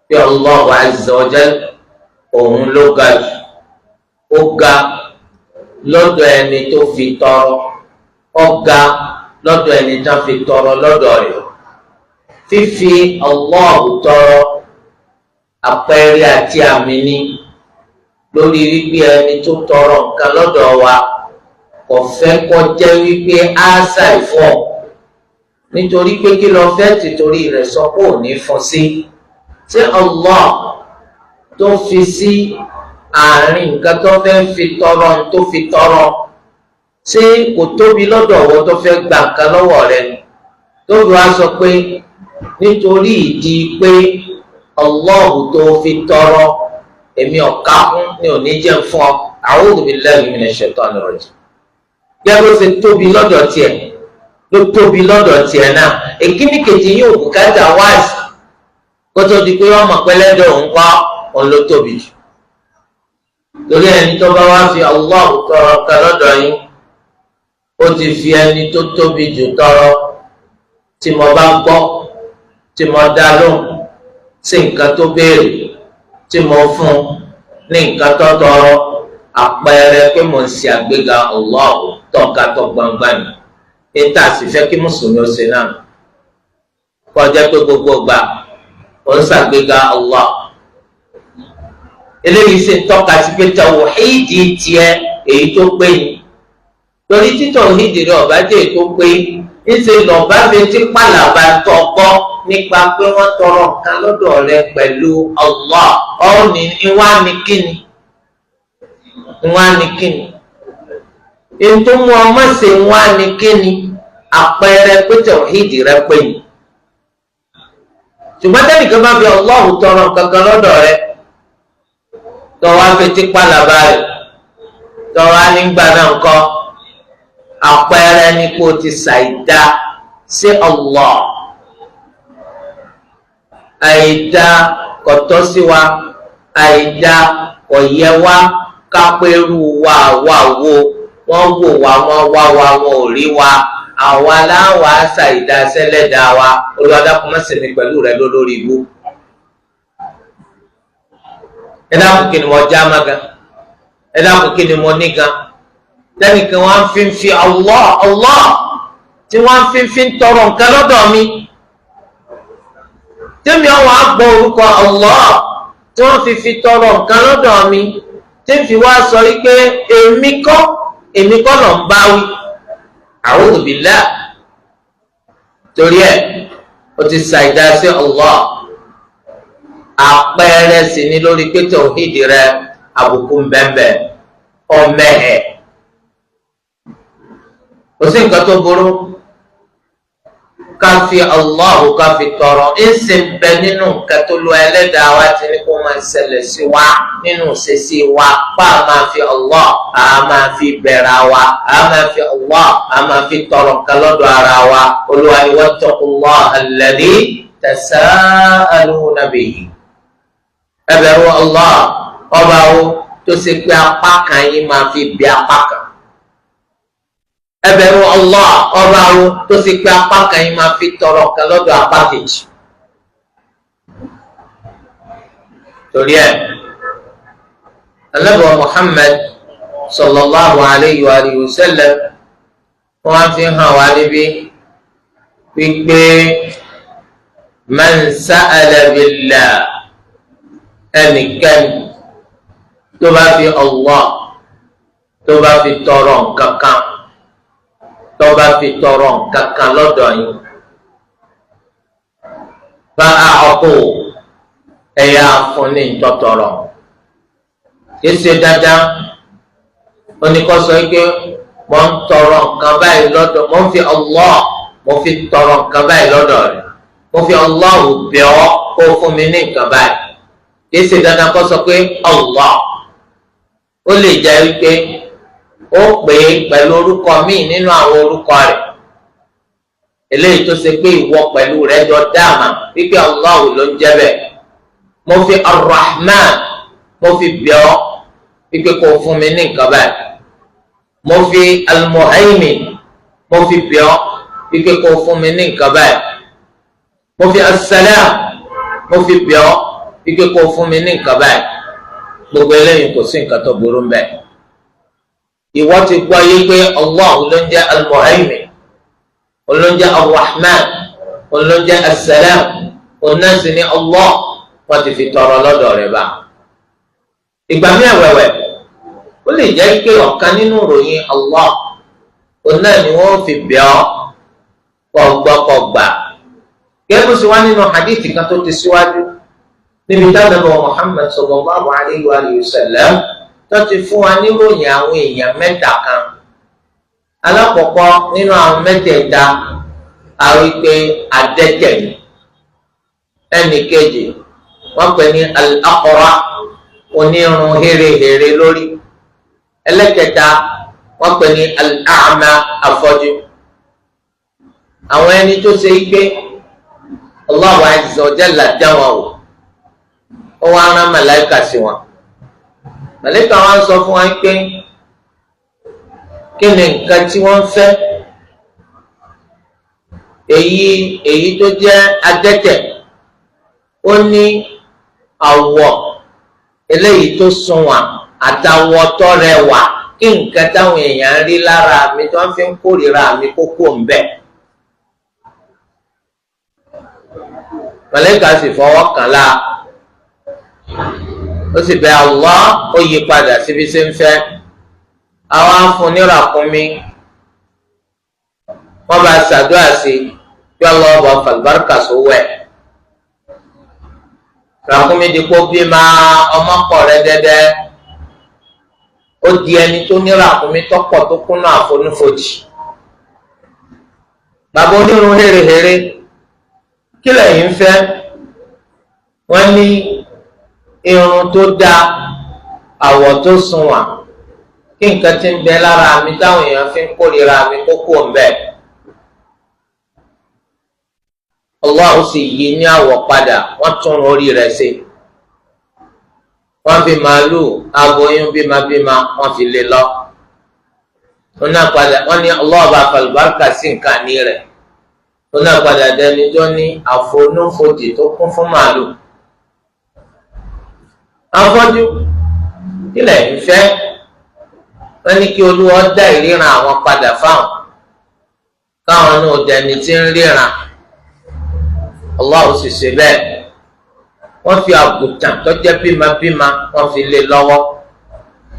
Bí Allahu azza wa jal òun ló ga jù, ó ga lọ́dọ̀ ẹni tó fi tọrọ, ó ga lọ́dọ̀ ẹni tó fi tọrọ lọ́dọ̀ rẹ̀. Fífi Allahu tọrọ, àpẹẹrẹ àti àmì ni lórí wípé ẹni tó tọrọ nǹkan lọ́dọ̀ wa kò fẹ́ kó jẹ́ wípé á ṣàìfọ́, nítorí pé kí lọ fẹ́ tìtorí rẹ̀ sọ pé ò ní fún sí. Tí Allah tó fi sí àárín nǹkan tó fẹ́ fi tọrọ tó fi tọrọ, ṣé kò tóbi lọ́dọ̀ ọ̀wọ́ tó fẹ́ gba nǹkan lọ́wọ́ rẹ̀ ni tó fi wá sọ pé nítorí ìdí pé Allah tó fi tọrọ èmi ọ̀ká fún ní òní jẹ́ fún ọ? A'udhu billahi minash shaitani rajim. Gẹ́gẹ́ bó ṣe tóbi lọ́dọ̀ tiẹ̀ ló tóbi lọ́dọ̀ tiẹ̀ náà. Èkíní kejì yóò bùkátà wáàsì kó tó di pé wọ́n mọ̀ pé lẹ́dọ̀ òun kọ́ òun ló tóbi jù. Torí ẹni tó bá wá fi Allah tọrọ kan lọ́dọ̀ yín, ó ti fi ẹni tó tóbi jù tọrọ. Tí mo bá gbọ́, tí mo dá lóhùn sí nǹkan tó béèrè, tí mo fún ní nǹkan tó tọrọ, àpẹẹrẹ pé mo ń ṣe àgbéga Allah tọ́ka tó gbangba ni. Níta sì fẹ́ kí mùsùlùmí ó ṣe náà kọjá pé gbogbo gbà ó ń ṣàgbéga Allah. Eléyìí sì ń tọ́ka sí pé tàwhídì tiẹ̀ èyí tó pé ni, torí tí tàwhídì rẹ̀ ọ̀bá jẹ́ èyí tó pé, ńṣe lọ́ba fetí pàlàbà tọgbọ́ nípa pé wọ́n tọrọ nǹkan lọ́dọ̀ rẹ̀ pẹ̀lú Allah. Ọ̀ ní ìwá ni kíni, ìwá ni kíni ètò mú ọmọ ṣe, wá ni kíni, àpẹẹrẹ pé tàwhídì rẹ̀ pé ni. Ṣùgbọ́n tẹ́nìkan bá fi Allah tọrọ nǹkan kan lọ́dọ̀ rẹ̀, tọ́wọ́ afetí pàlàbà rẹ̀, tọ́wọ́ anígbà náà ńkọ́, àpẹẹrẹ ni kó o ti ṣàìdá sí Allah. Àìdá kò tọ́ sí wa, àìdá kò yẹ wá kápẹ́rù wa wà wo wọ́n wò wá, wọ́n wá wa, wọn ò rí wa. Àwa láwa ṣàìdá sẹ́lẹ̀dá wa. Olúwa dákun má ṣe mí pẹ̀lú rẹ lórí ibú. Ẹ dákun, kí ni mo já má gan? Ẹ dákun, kí ni mo ní gan tẹnìkan wọn fi ń fi Allah Allah tí wọn fi ń tọrọ nǹkan lọ́dọ̀ mi, tẹ́mi ọ̀wọ́ àgbọ̀ orúkọ Allah tí wọ́n fi tọrọ nǹkan lọ́dọ̀ mi, tí ń fi wá sọ wípé èmi kọ́, èmi kọ́ ló ń bá wí? A'udhu billah. Torí ẹ̀, ó ti ṣàìdá sí Allah. Àpẹẹrẹ sì ni lórí pé tauhidi rẹ àbùkù bẹ́ẹ̀nbẹ́ẹ̀ ọmẹ́hẹ̀. Kò sí nǹkan tó burú ká fi Allahu ká fi tọrọ. Ẹsẹ̀ ń bẹ nínú nǹkan tó lọ ẹlẹ́dàá wa ti ní kó máa ṣẹlẹ̀ sí wa nínú ṣẹṣẹ wa, pa á máa fi Allah, á máa fi bẹ̀rẹ̀ wa, á máa fi Allah, á máa fi tọrọ nǹkan lọ́dọ̀ ara wa. Olúwa ni wattaqullaha alladhi tasa'aluna bihi. Ẹ bẹ̀rù Allah, ọba wo tó ṣe pé apá kan yín máa fi bí apá kan. Ẹ bẹ̀rù Allah, ọba wo tó ṣe pé apá kan yín máa fi tọrọ kan lọ́dọ̀ apá kejì. Torí ẹ, Ànábì Muhammad sallallahu alayhi wa sallam, wọn fi hàn wá níbí wípé man sa'ala billah, ẹnikẹ́ni tó bá fi Allah tó bá fi tọrọ nǹkan kan, tó bá fi tọrọ nǹkan kan lọ́dọ̀ yín, fa a'tu, ẹ̀yà fún ní ntọ́tọrọ. Kìí ṣe dandan oníkọ́sọ pé mo ń tọrọ nǹkan báyìí lọ́dọ̀, mo ń fi Allah, mo fi tọrọ nǹkan báyìí lọ́dọ̀ rẹ̀, mo fi Allah bẹ̀ ọ́ kó fún mi ní nǹkan báyìí. Kìí ṣe dandan kó sọ pé Allah. Ó lè jẹ́ wípé ó pè é pẹ̀lú orúkọ míì nínú àwọn orúkọ rẹ̀, eléyìí tó ṣe pé ìwọ pẹ̀lú rẹ̀ jọ dáàmà wípé Allah ló ń jẹ́ bẹ́ẹ̀. Mo fi Ar-Rahman, mo fi bẹ̀ ọ́ wípé kó fún mi ní nǹkan báyìí. Mo fi Al-Muhaymin, mo fi bẹ̀ ọ́ wípé kó fún mi ní nǹkan báyìí. Mo fi As-Salam, mo fi bẹ̀ ọ́ Ike kó fún mi ní nǹkan báyìí, gbogbo eléyìí kò sí nǹkan tó burú ń bẹ. Ìwọ ti gbọ́ yé pé Allah ló ń jẹ́ Al-Muhaymin, ló ń jẹ́ Ar-Rahman, ló ń jẹ́ As-Salam, òun náà sì ní Allah. Wọ́n ti fi tọrọ lọ́dọ̀ rẹ̀ bá. Ìgbà míì ẹ̀wẹ̀wẹ̀, ó lè jẹ́ pé ọ̀kan nínú ìròyìn Allah òun náà ni wọ́n fi bẹ̀ ọ́ kọ̀gbọ́kọ̀gbà. Gẹ́gẹ́ bó ṣe wá nínú hadithi kan tó ti síwájú níbi táwọn Muhammad sallallahu alayhi wa sallam tó ti fún wa níròyìn àwọn èèyàn mẹ́ta kan. Alákọ̀ọ́kọ́ nínú àwọn mẹ́tẹ̀ẹ̀ta, àwọn pé adẹ́tẹ̀ ni. Ẹnì kejì wọ́n pè ní al-aqra, onírun hérehère lórí. Ẹlẹ́kẹta wọ́n pè ní al-a'ma, afọ́jú. Àwọn ẹni tó ṣe pé Allahu azza wa jalla dá wọn wò, ó wá rán màláìkà sí wọn. Màláìkà wọn sọ fún wọn pé kí ni nǹkan tí wọ́n fẹ́. Èyí tó jẹ́ adẹ́tẹ̀, ó ní àwọ̀ eléyìí tó sunwọ̀n àtàwọ̀ tó rẹwà, kí nǹkan táwọn èèyàn ń rí lára mi tó ń fi ń kórìíra mi kókó ń bẹ̀. Màláíkà sì fọwọ́ kàn láa, ó sì bẹ̀ Allah, ó yí padà síbi ṣe ń fẹ́. Àwọn afúniràkúnmí wọ́n bá ṣàdúrà sí bí ọlọ́wọ́ fàlùbáríkà sówó ẹ̀. Ràkúnmí di kó bí máa ọmọ pọ̀ rẹ dẹ́dẹ́, ó di ẹni tó ní ràkúnmí tọ́pọ̀ tó kúnná àfonúfojì. Bàbá onírun hérehère, kí lẹ́yìn fẹ́? Wọ́n ní irun tó dáa, àwọ̀ tó sunwọ̀n, kí nǹkan tí ń bẹ lára mi táwọn èèyàn fi ń kórìíra mi kókó ń bẹ. Allah sì yí ní àwọ̀ padà, wọ́n tún orí rẹ̀ ṣe. Wọ́n fi màálù aboyún bímabíma wọ́n fi lé lọ. Wọ́n náà padà wọ́n ní Allah bá falùbáríkà sí nǹkan ní rẹ̀. Wọ́n náà padà dẹni tó ní àfonúfojì tó kún fún màálù. Afọ́jú, kílẹ̀ ń fẹ́? Wọ́n ní kí Olúwa dá ìríran àwọn padà fáwọn, káwọn náà dẹni tí ń ríran. Allah sì ṣe bẹ́ẹ̀. Wọ́n fi àgùntàn tó jẹ́ bímabíma wọ́n fi lé lọ́wọ́.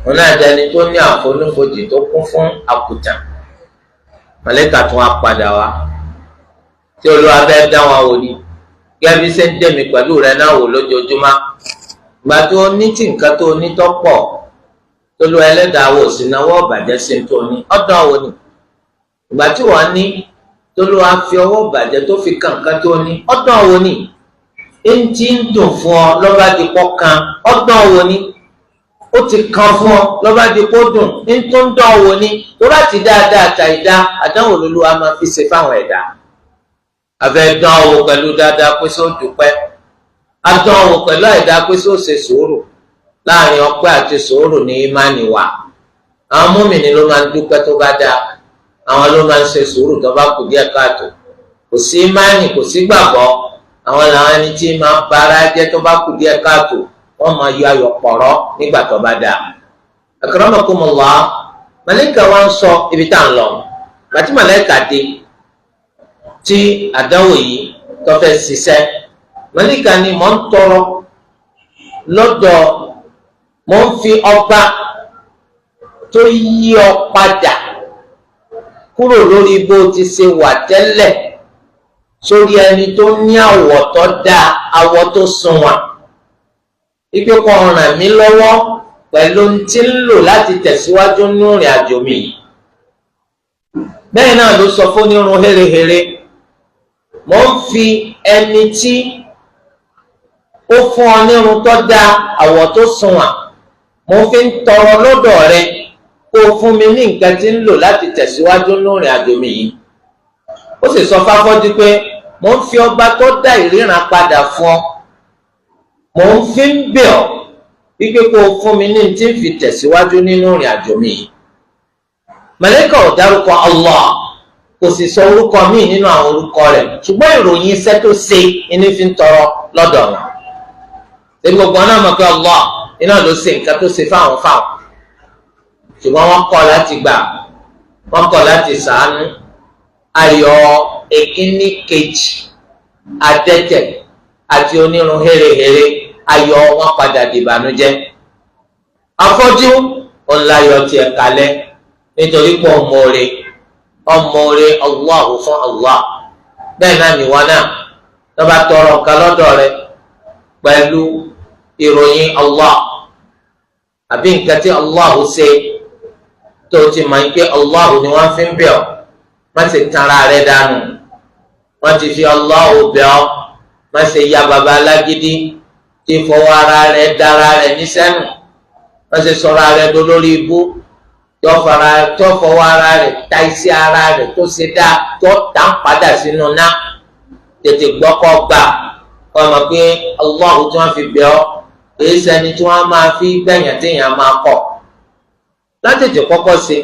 Wọn náà dẹni tó ní àfonúfojì tó kún fún àgùntàn. Màlẹ́kà tún wá padà wá tí Olúwa bẹ́ẹ̀ dá wọn wò ni, gẹ́gẹ́ bí ṣe ń dẹ̀mí pẹ̀lú rẹ náà wò lójoojúmọ́. Ìgbà tó ní tí nǹkan tó ní tó pọ̀, tolú ẹlẹ́dàá wò sí náwó ọ̀bàjẹ́ sí tó ní ọ̀dọ́ wò ni. Ìgbà tí wọ́n ní tolú á fi ọwọ́ bàjẹ́ tó fi kàn kan tó ní ọ̀dọ́ wò ni. Ntí ń dùn fún ọ lọ́ba di pọ́ kan, ọ̀dọ́ wò ni. Ó ti kan fún ọ lọ́ba di pọ́ dùn, ntó ń dán wò ni. Tó bá ti dáadáa ta ìdá, àdánwò lolúwa máa fi ṣe fáwọn ẹ̀dá. Àfẹ́ dán wò pẹ̀lú dáadáa pé só dúpẹ́, adán wò pẹ̀lú àìdá pé só ṣe sùúrù. Láàrin ọpẹ́ àti sùúrù ní ìmánì wà. Àwọn mùmínì ló máa ń dúpẹ́ tó bá dáa, àwọn ló máa ń ṣe sùúrù tó bá kù díẹ̀ káàtó. Kò sí ìmánì, kò sí gbàgbọ́. Àwọn làwọn ẹni tí máa ń bara jẹ́ tó bá kù díẹ̀ káàtó, wọ́n máa yọ ayọ̀ pọ̀rọ́ nígbà tó bá dáa. Akramakumullah, màlẹ́kà wa ń sọ ibi tá à ń lọ. Bàtí màlẹ́kà dé tí àdánwò yìí tó fẹ́ ṣiṣẹ́, màlẹ́kà ni mò ń tọrọ lọ́dọ̀, mò ń fi ọba tó yí ọ padà kúrò lórí bó ti ṣe wà tẹ́lẹ̀ sórí ẹni tó ní àwọ̀ tó dáa, àwọ̀ tó sunwọ̀n. Ipe kan ràn mí lọ́wọ́ pẹ̀lú tí ń lò láti tẹ̀síwájú nínú ìrìn àjò mi. Bẹ́ẹ̀ náà ló sọ fún onírun hérehère, mò ń fi ẹni tí ó fún ọ nírun tó dáa, àwọ̀ tó sunwọ̀n, mo fi ń tọrọ lọ́dọ̀ rẹ kó o fún mi ní nǹkan tí ń lò láti tẹ̀síwájú nínú ìrìn àjò mi yìí. Ó sì sọ fáfọ́jú pé mo ń fi ọba tó dá ìríran padà fún ọ, mo ń fi ń bẹ̀ ọ́ wípé kó o fún mi ní tí ń fi tẹ̀síwájú nínú ìrìn àjò mi yìí. Màlẹ́kà ò dárúkọ Allah, kò sì sọ orúkọ míì nínú àwọn orúkọ rẹ̀, ṣùgbọ́n ìròyìn iṣẹ́ tó ṣe ní fi ń tọrọ lọ́dọ̀ wọn. Ebi gbogbo náà mọ̀ pé Allah iná ló ṣe nǹkan tó ṣe fáwọn fáwọn, ṣùgbọ́n wọ́n kọ̀ láti gbà, wọ́n kọ̀ láti ṣàánú. Ayọ̀ èkíní kejì adẹ́tẹ̀ àti onírun hérehère, ayọ̀ wọn padà dìbànújẹ́. Afọ́jú ńláyọ̀ tiẹ̀ kalẹ̀ nítorí pé ọmọọ̀rẹ́ ọmọọ̀rẹ́ Allahu fún Allah. Bẹ́ẹ̀ náà nìwọ náà tó bá tọrọ nǹkan lọ́dọ̀ rẹ pẹ̀lú ìròyìn Allah àbí nǹkan tí Allah ṣe tó ti mọ̀ pé Allah ni wọ́n fi ń bẹ̀ ọ́, má ṣe tanra rẹ dànù. Wọ́n ti fi Allah bẹ̀ ọ́, má ṣe ya baba alágídí tí fọwọ́ ara rẹ̀ dára rẹ̀ nísẹ́nu, má ṣe sọ̀rọ̀ ara rẹ̀ dolórí ibú tó fọwọ́ ara rẹ̀ ta iṣẹ́ ara rẹ̀ tó ṣe dá tó tà ń padà sínú ná. Tètè gbọ́kọ́ gbà kọ́ ọ mọ̀ pé Allah tí wọ́n fi bẹ̀ ọ́ èyí sẹ́ni tí wọ́n máa fi gbẹ̀yàn téèyàn máa kọ̀. Látètè kọ́kọ́ ṣe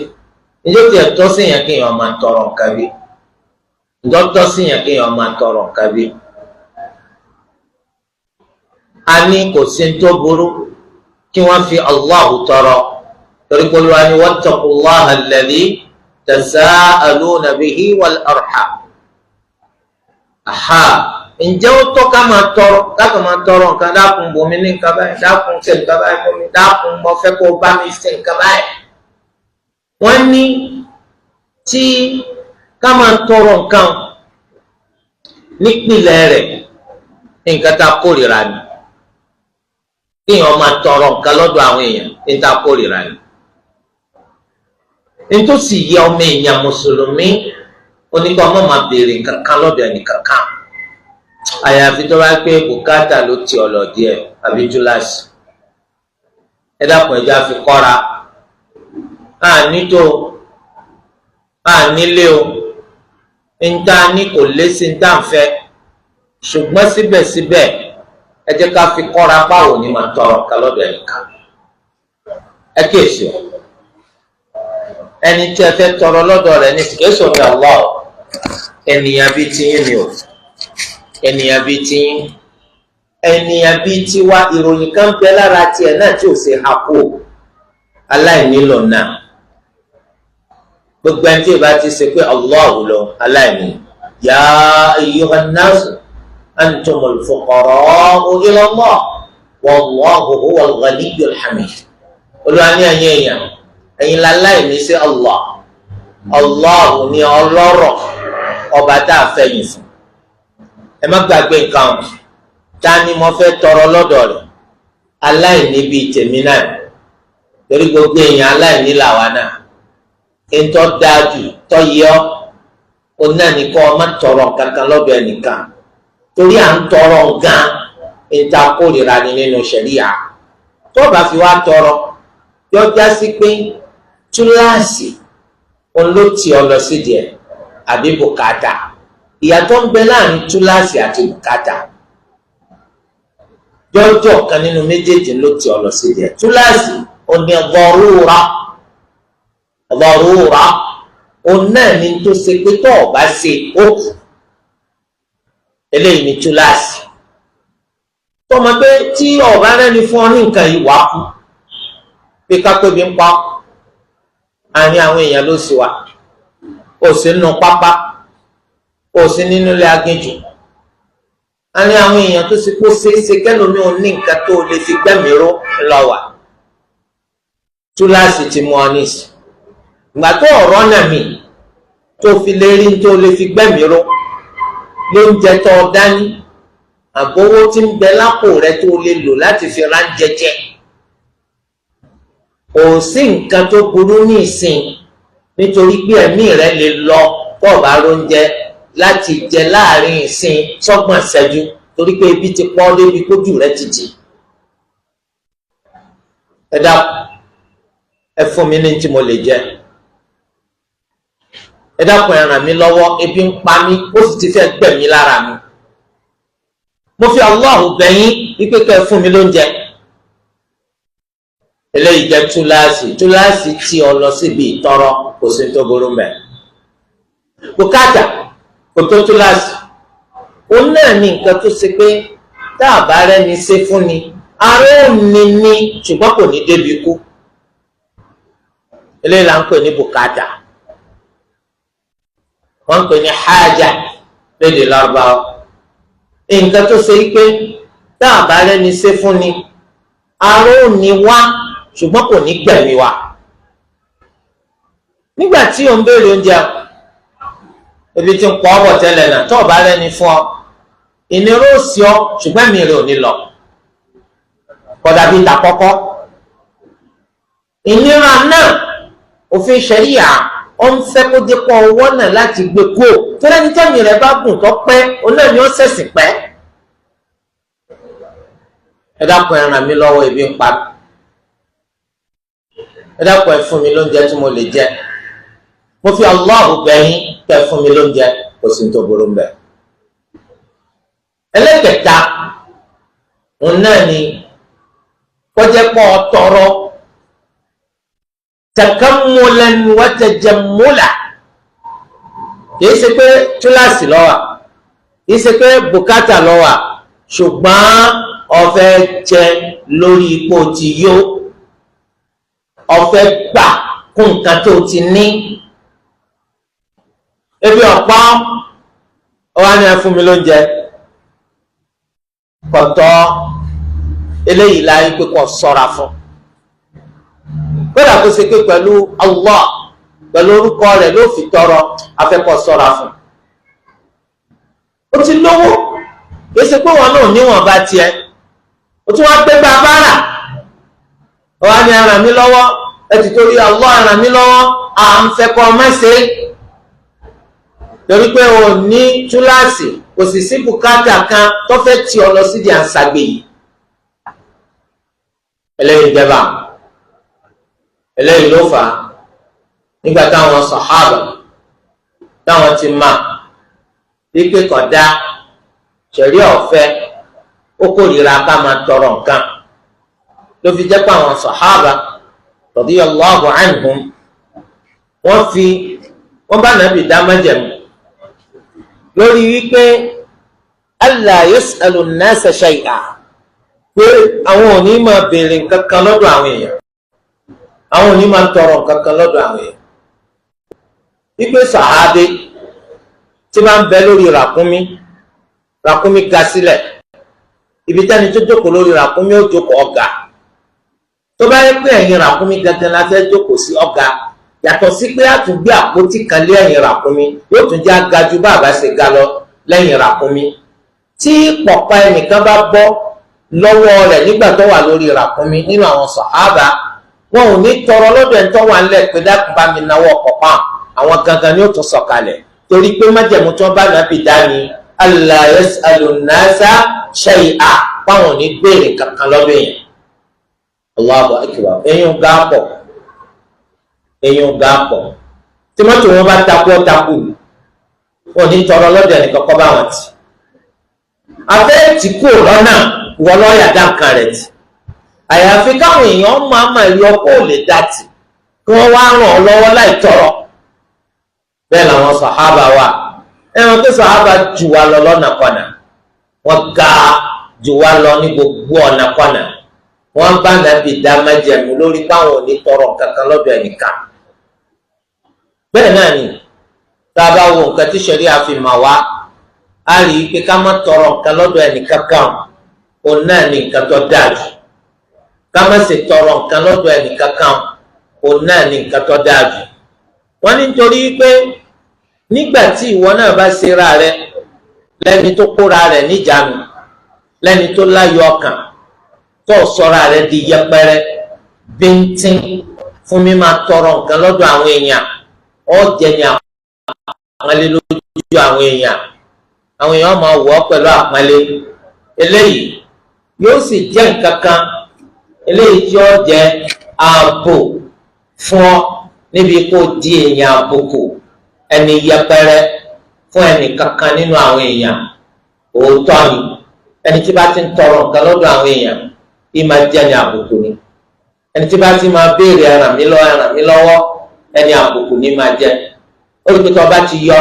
njẹ́ tí ẹ̀ tọ́ síyàn kéèyàn máa tọrọ nǹkan bí? Ǹjọ́ tọ́ síyàn kéèyàn máa tọrọ nǹkan bí? A ní kò sí tó burú kí wọ́n fi Allahu tọrọ, torí pé Olúwa ni wattaqullaha alladhi tasa'aluna bihi wal arham. Aha, ǹjẹ́ ó tọ́ ká máa tọrọ, ká kàn máa tọrọ nǹkan? Dákun bòmí ní nǹkan báyìí, dákun ṣe nǹkan báyìí fún mi, dákun mo fẹ́ kó bá mi ṣe nǹkan báyìí. Wọ́n ní tí ká máa tọrọ nǹkan nípìnlẹ̀ rẹ̀ nǹkan tá a kórìíra ni. Kéèyàn máa tọrọ nǹkan lọ́dọ̀ àwọn èèyàn ní tá a kórìíra ni. Nítòsí yẹ ọmọ èèyàn mùsùlùmí oníkọ́ ọmọ máa béèrè nǹkan kan lọ́dọ̀ ẹnìkankan, àyàfi tó bá pé bùkátà ló ti ọ̀lọ̀ díẹ̀ àbí túláàsì. Ẹ dákun, ẹja fi kọ́ra. A nítò a nílé o, níta ní kò lé sí níta ń fẹ́, ṣùgbọ́n síbẹ̀síbẹ̀ ẹ jẹ́ ká fi kọ́ra báwo ni màá tọrọ nǹkan lọ́dọ̀ ẹnìkan. Ẹ kíyèsí o, ẹni tí ẹ fẹ́ tọrọ lọ́dọ̀ rẹ̀ ní kìí ní Allah, ènìyàn bíi tiyín ni o, ènìyàn bíi tiyín, ènìyàn bíi tiwa. Ìròyìn kan bẹ lára tiẹ̀ náà tí ò ṣe hako, aláìní lò náà. Gbogbo ẹni tí ìbá ti ṣe pé Allah lọ aláìní. Ya ayyuhan nas antumul fuqara'u ila Allah wallahu huwal ghaniyyul hamid. Olúwa ní ẹ̀yin èèyàn, ẹ̀yin láláìní sí Allah, Allah ní ọlọ́rọ̀ ọba tá a fẹ̀yìn fún. Ẹ má gbàgbé nǹkan o, ta ni mo fẹ́ tọrọ lọ́dọ̀ rẹ̀? Aláìní bíi tèmi náà, torí gbogbo èèyàn aláìní làwa náà. Ntọ́ dáa jù tọ́ yẹ ọ́ o náà ní kọ́ ọ má tọrọ kankan lọ́dọ̀ ẹnìkan, torí à ń tọrọ gan níta kórìíra ni nínú ṣẹ̀ríà. Tó bá fi wá tọrọ yọ já sí pé túláàsì òun ló ti ọ lọ sí díẹ̀ àbí bùkátà. Ìyàtọ̀ ń bẹ láàrin túláàsì àti bùkátà. Jọjọ kan nínú méjèèjì ló ti ọ lọ sí díẹ̀. Túláàsì òun ni dọrúra, dọrúra òun náà ni tó ṣe pé tó o bá ṣe ó kù. Eléyìí ni túláàsì. Tọmọ pé tí ọba rẹni fún ọ ní nǹkan yìí wàá kú, pé kápẹ́ bí ń pa àárín àwọn èèyàn ló sì wà, ó sì nínú pápá, ó sì nínú ilé aginjù, àárín àwọn èèyàn tó sì kó ṣeéṣe kẹlòmí ò ní nǹkan tó lè fi gbẹ́mìíró lọ wà. Túláàsì ti mú ọ nísì ìgbà tó ọ̀rọ̀ náà mi tó fi lè rí tó lè fi gbẹ́mìíró lóúnjẹ tó o dání, àbówó tí ń bẹ lápò rẹ tó lè lò láti fi ránjẹ jẹ. Kò sí nǹkan tó burú ní ìsìn, nítorí pé ẹ̀mí rẹ lè lọ tó o bá róúnjẹ láti jẹ láàrin ìsìn sọ́gbọ̀n ṣẹ́jú, torí pé ebi ti pọ́ débi kójú rẹ ti jì. Ẹ dákun, ẹ fún mi ní tí mo lè jẹ. Ẹ dákun, ẹ ràn mí lọ́wọ́, ebi ń pa mí, ó sì ti fẹ́ gbẹ̀mí lára mi. Mo fi Allahu bẹ̀ yín wípé kẹ́ ẹ fún mi lóúnjẹ. Eléyìí jẹ́ túláàsì. Túláàsì tí ọ lọ síbi ìtọrọ, kò sí tó burú mẹ́. Bùkátà kò tó túláàsì. Òun náà ní nǹkan tó ṣe pé tá a bá rẹ́ni ṣe fún ni Ara ò ní ní, ṣùgbọ́n kò ní débi kú. Eléyìí là ń pè ní bùkátà, wọ́n ń pè ní hájà lédè Lárúbáwá. Nǹkan tó ṣe pé tá a bá rẹ́ni ṣe fún ni, ara ò ní wá, ṣùgbọ́n kò ní gbẹ̀mí wa. Nígbà tí o ń béèrè oúnjẹ, ebi tí ń pọ̀ ọ́ bọ̀ tẹ́lẹ̀ náà, tó o bá rẹ́ni fún ọ, ìnira ó sí ọ, ṣùgbọ́n ẹ̀mí rẹ̀ ò ní lọ, kódà bíi tàkọ́kọ́. Ìnira náà, òfin ṣẹ̀ríyà ó ń fẹ́ kó dé pọ̀ ọwọ́ náà láti gbé kúò tó lẹ́ni tẹ́mi rẹ̀ bá gùn tó pẹ́, òun náà ni ó ṣẹ̀sìn pẹ́. Ẹ dákun, ẹ ràn mí lọ́wọ́, ebi ń pa mí. Ẹ dákun, ẹ fún mi lóúnjẹ tí mo lè jẹ. Mo fi Allahu bẹ̀yìn kẹ́ fún mi lóúnjẹ. Kò sí tó burú mbẹ. Ẹlẹ́kẹta, òun náà ni kọjá pọ̀ tọrọ takammulan wa tajammula. Kìí ṣe pé túláàsì ló wà, kìí ṣe pé bùkátà ló wà, ṣùgbọ́n ó fẹ́ jẹ lórí ipò tí yó, ó fẹ́ gbà kún nǹkan tó ti ní. Ebi ọ̀pọ̀ ọwọ́ á ní ẹ fún mi lóúnjẹ, kọ̀tọ́. Eléyìí láyé pé kò sọ́ra fún, kódà kó ṣe pé pẹ̀lú Allah, pẹ̀lú orúkọ rẹ̀ ló fi tọrọ, afẹ́kọ̀ sọ́ra fún. Ó ti lówó, kìí ṣe pé wọn náà níwọ̀n bá tiẹ̀, ó tún wá gbé bàbára, ó wá ní ẹ ràn mí lọ́wọ́, ẹ ti torí Allah ràn mí lọ́wọ́. À ń fẹ́ kọ́ mẹ́sẹ̀, torí pé o ní túláàsì, kò sì sí bùkátà kan tó fẹ́ tì ọ lọ sídìí àǹsàgbè yìí. Eléyìí jẹba, eléyìí ló fà á. Nígbà táwọn sàhábà táwọn ti máa wípé kódà ṣẹ̀rí ọ̀fẹ́, ó kórìíra ká máa tọrọ nǹkan, ló fi jẹ́ pé àwọn sàhábà radiyallahu anhum, wọ́n fi wọ́n bá nàbì dá májẹ̀mú lórí wípé alla yas'alu an-nasa shay'a, pé àwọn ò ní máa béèrè nǹkan kan lọ́dọ̀ àwọn èèyàn, àwọn ò ní máa tọrọ nǹkan kan lọ́dọ̀ àwọn èèyàn. Wípé sàhábé tí máa ń bẹ lórí ràkúnmí, ràkúnmí ga sílẹ̀, ibi tẹ́ni tó jókòó lórí ràkúnmí ó jókòó ọ̀gá. Tó bá yẹ pé ẹ̀yìn ràkúnmí gangan la fẹ́ jókòó sí, ọ̀gá, yàtọ̀ sí pé a tún gbé àpótí kan lé ẹ̀yìn ràkúnmí, yóò tún jẹ́ aga ju bá a bá ṣe ga lọ lẹ́yìn ràkúnmí. Tí pọ̀pá ẹnìkan bá bọ́ lọ́wọ́ rẹ̀ nígbà tó wà lórí ràkúnmí nínú àwọn sàhábà, wọn ò ní tọrọ lọ́dọ̀ ẹni tó wà ńlẹ̀ pé dákun, bá mi náwó pọ̀pá. Àwọn gangan ni ó tún sọ̀kalẹ̀, torí pé májẹ̀mú tí wọ́n bá nàbì dání, alla yas'alu an-nasa shay'a, báwọn ò ní béèrè kankan lọ́dọ̀ èèyàn. Allahu akbar! Eyín ga pọ̀, eyín ga pọ̀. Tí mọ́tò wọn bá takú, ọ́ takú, wọn ò ní tọrọ lọ́dọ̀ ẹnìkan kọ́ bá wọn tì. Afẹ́ tí kò lọ́nà wọ́n lọ́ọ̀yà dá nǹkan rẹ̀ tì, àyàfi káwọn èèyàn máa máa yọ kó lè dá tì, kí wọ́n wá ràn ọ́ lọ́wọ́ láì tọrọ. Bẹ́ẹ̀ làwọn sàhábà wà. Ẹ̀wọ̀n pé sàhábà jù wá lọ lọ́nà kọ̀nà, wọ́n ga jù wá lọ ní gbogbo ọ̀nà kọ̀nà. Wọ́n bá nàbì dá májẹ̀mú lórí báwọn ò ní tọrọ kankan lọ́dọ̀ ẹnìkan. Bẹ́ẹ̀ náà ni tá a bá wo nǹkan tí ṣẹ̀ríà fi mà wá, á rí i pé ká má tọrọ nǹkan lọ́dọ̀ ẹnìkankan, òun náà ní nǹkan tó dáa jù. Ká má sì tọrọ nǹkan lọ́dọ̀ ẹnìkankan, òun náà ní nǹkan tó dáa jù. Wọ́n ní nítorí pé nígbà tí ìwọ náà bá ṣera rẹ lẹ́ni tó kóra rẹ̀ níjànú, lẹ́ni tó láyọ̀ ọkàn, tó sọra rẹ̀ di yẹpẹrẹ bíntín fún mi máa tọrọ nǹkan lọ́dọ̀ àwọn èèyàn, ó jẹ́ ní àpọ́nlé lójú àwọn èèyàn. Àwọn èèyàn máa wọ̀ ọ́ pẹ̀lú àpọ́nlé. Eléyìí yóò sì jẹ́ nǹkan kan eléyìí tí ó jẹ́ ààbò fún ọ níbi kó di èèyàn àbùkù, ẹni yẹpẹrẹ fún ẹnì kankan nínú àwọn èèyàn. Òótọ́ ni, ẹni tí bá ti ń tọrọ nǹkan lọ́dọ̀ àwọn èèyàn bí máa jẹ́ ní àbùkù ni. Ẹni tí bá ti máa béèrè ẹ ràn mí lọ́wọ́, ẹ ràn mí lọ́wọ́, ẹni àbùkù ni máa jẹ́. Ó rí pé tó bá ti yọ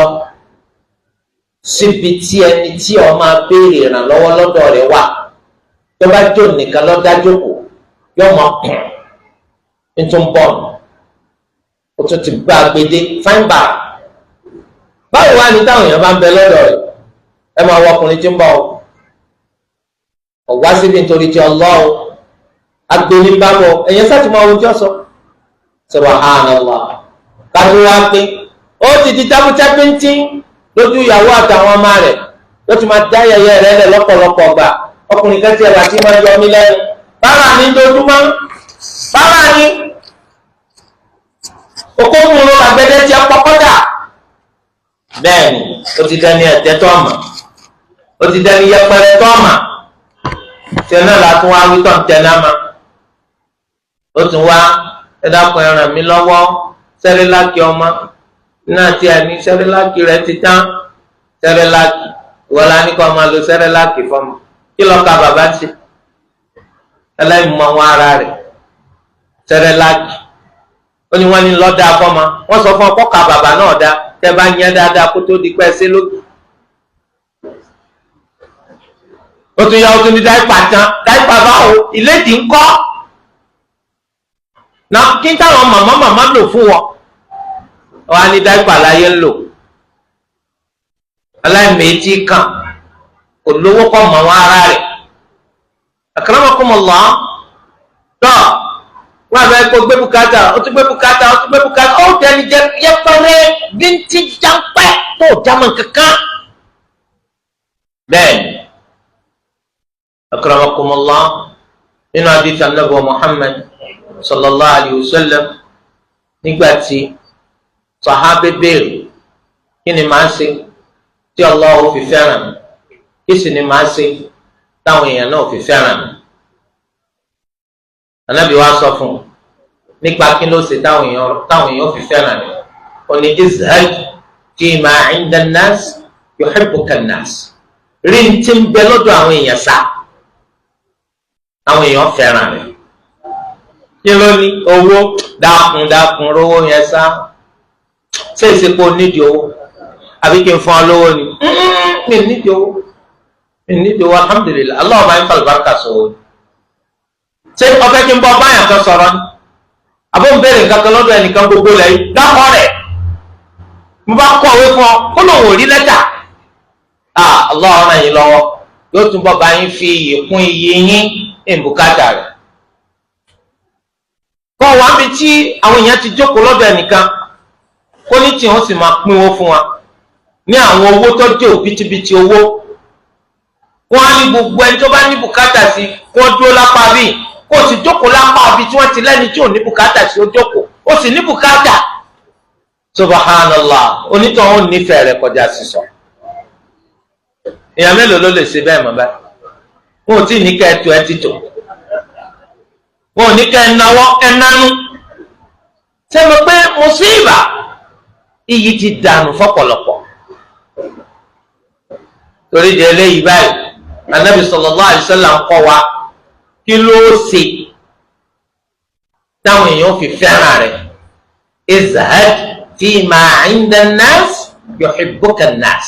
síbi tí ẹni tí ọ máa béèrè ìrànlọ́wọ́ lọ́dọ̀ rẹ̀ wà, Tó bá jó nìkan lọ dá jókòó, yóò máa kùn nítorí bọ́ọ̀lù ó tún ti gbá agbede fine bar. Báwo wá ní táwọn èèyàn bá ń bẹ lọ́dọ̀ rẹ̀? Ẹ máa wọ ọkùnrin tí ń bọ̀ ọ̀wá síbi nítorí ti ọlọ́ọ̀ agbeni bá bọ̀, ẹ̀yẹn sáà ti máa wo tí ó sọ. Subhanallah, kájú wá pé ó ti di tábútá píntín lójú ìyàwó àtàwọn ọmọ rẹ̀, ló ti máa dá yẹyẹ rẹ̀ lẹ̀ lọ́pọ̀lọpọ̀ gbà. Ọkùnrin kan ti ẹ̀wà tí máa yọ mí lẹ́nu, bára ní dojúmọ́, bára ní okòwò àgbẹ̀dẹ ti ọpọkọ́dà. Bẹ́ẹ̀ni, ó ti dẹni ẹ̀tẹ́ tó ọmọ, ó ti dẹni yẹpẹrẹ tó ọmọ. Tí ẹ náà la tún wá wí tọ̀ ń tẹ náà ma, ó tún wá, ẹ dákun, ẹ ràn mí lọ́wọ́, sẹ́ríláàkì ọmọ náà tí ẹ ní sẹ́ríláàkì rẹ ti tán. Sẹ́ríláàkì ìwọlá ní kó máa lo sẹ́ríláàkì fọmọ. Kí lọ́ọ́ ka bàbá ṣe ẹlẹ́mọ̀ wọn ara rẹ̀? Sẹ́ríláàkì ó ní wọ́n ní lọ́ọ́ dáa fọmọ. Wọ́n sọ fún ọkọ̀ ka bàbá náà dá tẹ́ bá yẹn dáadáa kó tó di pẹ́ sí lókè. Ó tún yá, ó tún ní dáìpà tán. Dáìpà báwo? Ìlédìí ńkọ́ na kí n táwọn màmá màmá lò fún wọn. Wọn á ní dáìpà láyé ń lò. Aláìmẹ̀tì kan kò lówó kọ́ mọ̀ wọn ara rẹ̀. Akramakumullah. Tọ́ wọn àbẹ kó gbé bùkátà, ó tún gbé bùkátà, ó tún gbé bùkátà, ó tẹni jẹ yẹpẹrẹ bíntì jáńpẹ́ tó jámọ́ kankan. Bẹ́ẹ̀ni, akramakumullah, nínú àdìsí Ànábì Muhammad sallallahu alayhi wa sallam, nígbà tí sàhábé béèrè kí ni màá ṣe tí Allah fi fẹ́ràn mi, kí sì ni màá ṣe táwọn èèyàn náà fi fẹ́ràn mi, Ànábì wa sọ fún un nípa kí ló ṣe táwọn èèyàn fi fẹ́ràn mi. Ó ní izhad fi ma inda an-nas yuhibbuka an-nas, rí n tí ń bẹ lọ́dọ̀ àwọn èèyàn sá, àwọn èèyàn fẹ́ràn rẹ̀. Kí ló ní? Owó. Dákun dákun, rówó yẹn sá. Ṣé ìsìnkú nídìí owó àbí kí n fún ọ lówó ni? Mi nídìí owó, mi nídìí owó, alhamdulilayi, Allah máa ń fa àlùbáríkà sọ̀rọ̀ ni. Ṣé ọfẹ́ kí n bọ́ báyà kan sọ̀rọ̀ ni? Àbó ń béèrè nǹkan kan lọ́dọ̀ ẹnìkan gbogbo lẹ́yìn dákọ̀ rẹ̀, mo bá kọ́ òwe fún ọ kó lóun ò rí lẹ́tà. Allah ràn yín lọ́wọ́, yóò túnbọ̀ bá yín fi iyì kún iyì yín ní bùkátà rẹ̀. Kọ́ wa ń bi tí àwọn èèyàn ti jókòó lọ́dọ̀ ẹnìkan, kó ní tí wọ́n sì máa pínwó fún wa ní àwọn owó tó jẹ́ òbítíbitì owó. Wọ́n á ní gbogbo ẹni tó bá ní bùkátà sí kó dúró lápá bíi, kó o sì jókòó lápá bíi tí wọ́n ti lẹ́ni tí ò ní bùkátà sí ó jókòó, ó sì ní bùkátà. Subhanallah, onítọ̀ ó nífẹ̀ẹ́ rẹ̀ kọjá sísọ. Èèyàn mélòó ló lè ṣe bẹ́ẹ̀ mọ́ báyìí? Wọn ò tí ì ní kẹ́ ẹ tó ẹ ti tò, wọn ò ní kẹ́ ẹ náwó ẹ nánú. Sẹ́mi pé mùsíbà iyì ti dànù fọ́pọ̀lọpọ̀. Torí di eléyìí báyìí, Ànábì sallallahu alaihi wasallam ń kọ́ wa kí ló ṣe táwọn èèyàn fi fẹ́ràn rẹ̀. Izhad fi ma inda an-nas yuhibbuka an-nas,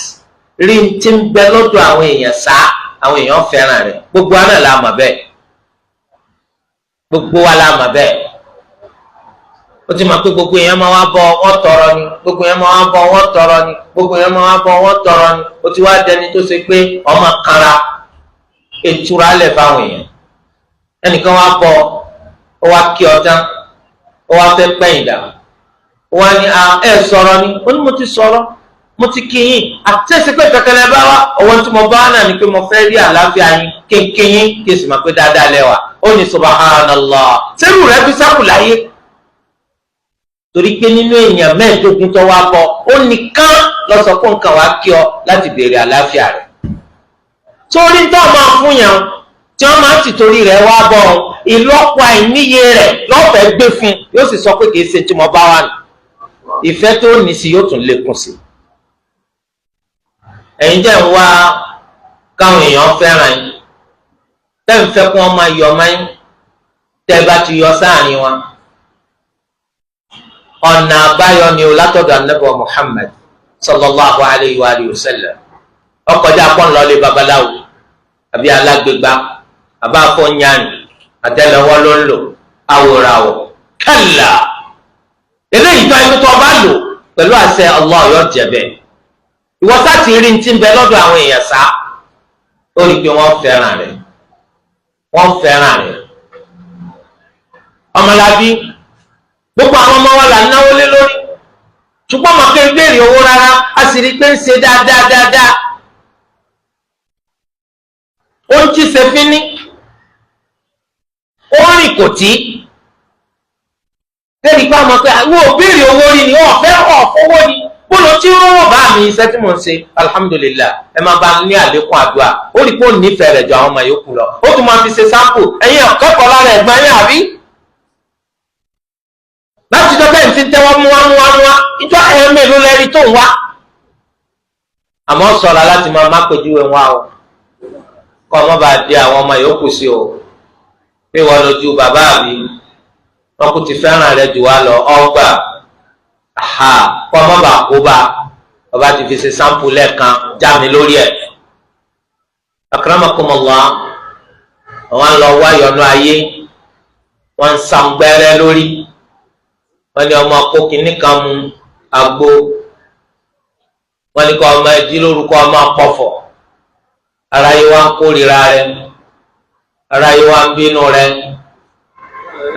rí n tí ń bẹ lọ́dọ̀ àwọn èèyàn sá, àwọn èèyàn fẹ́ràn rẹ̀. Gbogbo wa náà la mọ̀ bẹ́ẹ̀, gbogbo wa la mọ̀ bẹ́ẹ̀. Ó ti mọ̀ pé gbogbo èèyàn máa wá bọ̀ wọ́n tọrọ ni, gbogbo èèyàn máa wá bọ̀ wọ́n tọrọ ni, gbogbo èèyàn máa wá bọ̀ wọ́n tọrọ ni. Ó ti wá dẹni tó ṣe pé ọmọ kanra ìtura lẹ̀ fáwọn èèyàn. Ẹnìkan wá bọ̀, ó wá kí ọ tán, ó wá fẹ́ pẹ́yìn dà, ó wá ní ẹ sọ̀rọ̀ ni. Ó ní mo ti sọ̀rọ̀, mo ti kí yín, àti ẹsẹ̀ pé kankan lẹ bá wá. Ọwọ́ tí mo bá náà ni pé mo fẹ́ rí àlàáfíà yín, kéńké yín, kí n sì máa pé dáadáa lẹ́wà. Ó ní subhanallah, sẹ́rù rẹ fi sákù láyé. Torí pé nínú èèyàn 15 tó wá bọ̀, ó nìkan lọ sọ fún nǹkan wá kí ọ láti béèrè àlàáfíà rẹ̀. Torí tó máa fún yàn tí wọ́n máa ń tìtorí rẹ̀ wá bọ̀, ìlọ́po àìníye rẹ̀ lọ́fẹ̀ẹ́ gbé fún, yóò sì sọ pé kì í ṣe tí mo bá wà ní. Ìfẹ́ tó ní sí yóò tún lékún sí. Ẹ̀yin jẹ́ ń wá káwọn èèyàn fẹ́ràn yín, tẹ́ ń fẹ́ kí wọ́n máa yọ ọmọ yín, tẹ́ bá ti yọ sáàrin wọn. Ọ̀nà àbáyọ ni o látọ̀dọ̀ Ànábì Muhammad sallallahu alayhi wa alihi wa sallam. Ọkọjá pọ́n lọ́lé babaláwo àbí alágbègbà Àbá afọ́nyánì àtẹ́lẹwọ́ ló ń lò, àwòràwọ̀ kalla. Eléyìí tó ayé tó ọba lò pẹ̀lú àṣẹ Allah yóò jẹ bẹ́ẹ̀. Ìwọ sá ti rí ti ń bẹ lọ́dọ̀ àwọn èèyàn sá, ó rí i pé wọ́n fẹ́ràn rẹ̀, wọ́n fẹ́ràn rẹ̀. Ọmọlábí, gbogbo àwọn ọmọ wa là ń náwó lé lórí, ṣùgbọ́n ọmọ kẹ́ ń béèrè owó rárá, a sì rí i pé ń ṣe dáadáa dáadáa, ó ń tí ṣe fínní, ó ń rìn kò tí lẹ́yìn pé àmọ́ pé àwọn ò béèrè owó rí ni, wọ́n fẹ́ ọ̀fọwọ́ ni, bó ló ti rọrùn bá mi iṣẹ́ tí mò ń ṣe, alhamdulillah, ẹ máa bá ní àlékún àdúrà. Ó rí pé ó nífẹ̀ẹ́ rẹ̀ ju àwọn ọmọ yòókù lọ, ó tún máa fi ṣe sáǹpù. Ẹ̀yin ọ̀kẹ́kọ̀ọ́ lára ẹ̀gbọ́n yín àbí? Láti jọ bẹ́ẹ̀ ti ń tẹ́wọ́ mú wá mú wá mú wá, ìjọ ẹ̀yẹ mélòó lẹ́rí tó ń wá. Àmọ́ sọ̀rọ̀ láti máa má pèjúwe wá o, kọ́ ọmọ bá di àwọn ọmọ yòókù sí o, pé wọ́n lójú bàbá mi, wọn kò ti fẹ́ràn rẹ jù wá lọ, ọgbà kọ́ ọmọ bá kó bá ọba ti fi ṣe sáǹpù lẹ́ẹ̀kan já mi lórí ẹ̀. Akramakumullah, àwọn lọ wá yọnu ayé, wọ́n ń sangbẹ́rẹ́ lórí, wọ́n ní ọmọ kó kinní kan mu àgbo, wọ́n ní kọ́ ọmọ ẹjí lórúkọ ọmọ pọ̀fọ̀, ara yìí wá ń kórìíra rẹ, ara yìí wá ń bínú rẹ,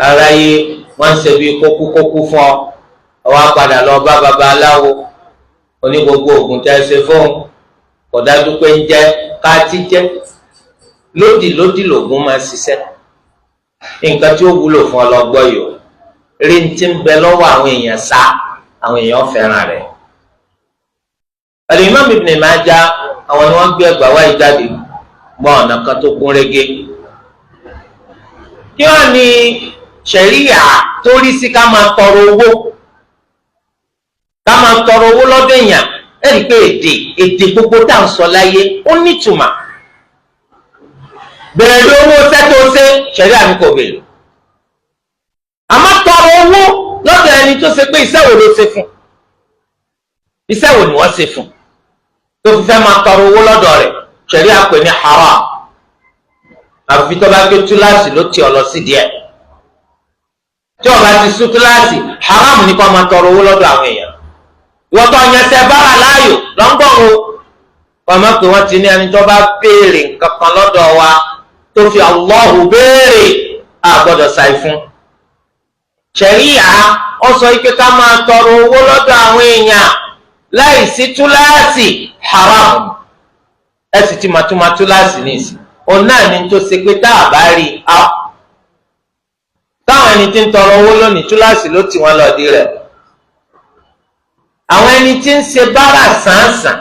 ara yìí wọ́n ń ṣe bí kókúkókú fún ọ, ọwọ́ apàdà lọ bá babaláwo oní gbogbo oògùn tẹ́ ẹ ṣe fóun, kò dájú pé ń jẹ káàtì jẹ, lódì lódì lògùn máa ṣiṣẹ́. Nǹkan tí ó wúlò fún ọ lọ gbọ́ yìí o, rí ti ń bẹ lọ́wọ́ àwọn èèyàn sá, àwọn èèyàn fẹ́ràn rẹ̀. Al-Imam Ibn Majah, àwọn ni wọ́n gbé ẹgbàá wáyé jáde gbọ́ ọ̀nà kan tó kún régé. Kí wọ́n ní ṣẹ̀ríyà tó rí sí ká máa tọrọ owó, ká máa tọrọ owó lọ́dọ̀ èèyàn? Ẹ rí i pé èdè gbogbo tá à ń sọ láyé ó nítumọ̀. Bẹ̀rẹ̀ owó sẹ́tọ̀ọ́sẹ́, ṣẹ̀ríyà mi kò béèrè. Àmọ́ tọrọ owó lọ́dọ̀ ẹni tó ṣe pé iṣẹ́ wo ló ṣe fún, iṣẹ́ wo ni wọ́n ṣe fún tó fi fẹ́ máa tọrọ owó lọ́dọ̀ rẹ̀, ṣẹ̀ríà pè ní haram. Àfi tó bá gbé túláàsì ló ti ọ lọ sí díẹ̀, tí ọba ti sún túláàsì, haram ní kó máa tọrọ owó lọ́dọ̀ àwọn èèyàn. Ìwọ́n tó yẹn bára láàyò lọ́ngbọ̀n o, wọ́n máa pè wọ́n ti ní ẹni tó bá béèrè nǹkan kan lọ́dọ̀ wa tó fi Allahu béèrè, a gbọ́dọ̀ ṣàì fún. Ṣẹ̀ríà ó sọ pé ká máa tọrọ owó lọ́dọ̀ àwọn èèyàn láìsí túláàsì haram. Ẹ sì ti màtúmá túláàsì nìsí, òun náà ni tó ṣe pé tá a bá rí i á. Táwọn ẹni tí ń tọrọ owó lónìí, túláàsì ló tì wọ́n lọ di rẹ̀. Àwọn ẹni tí ń ṣe bára sàǹsàn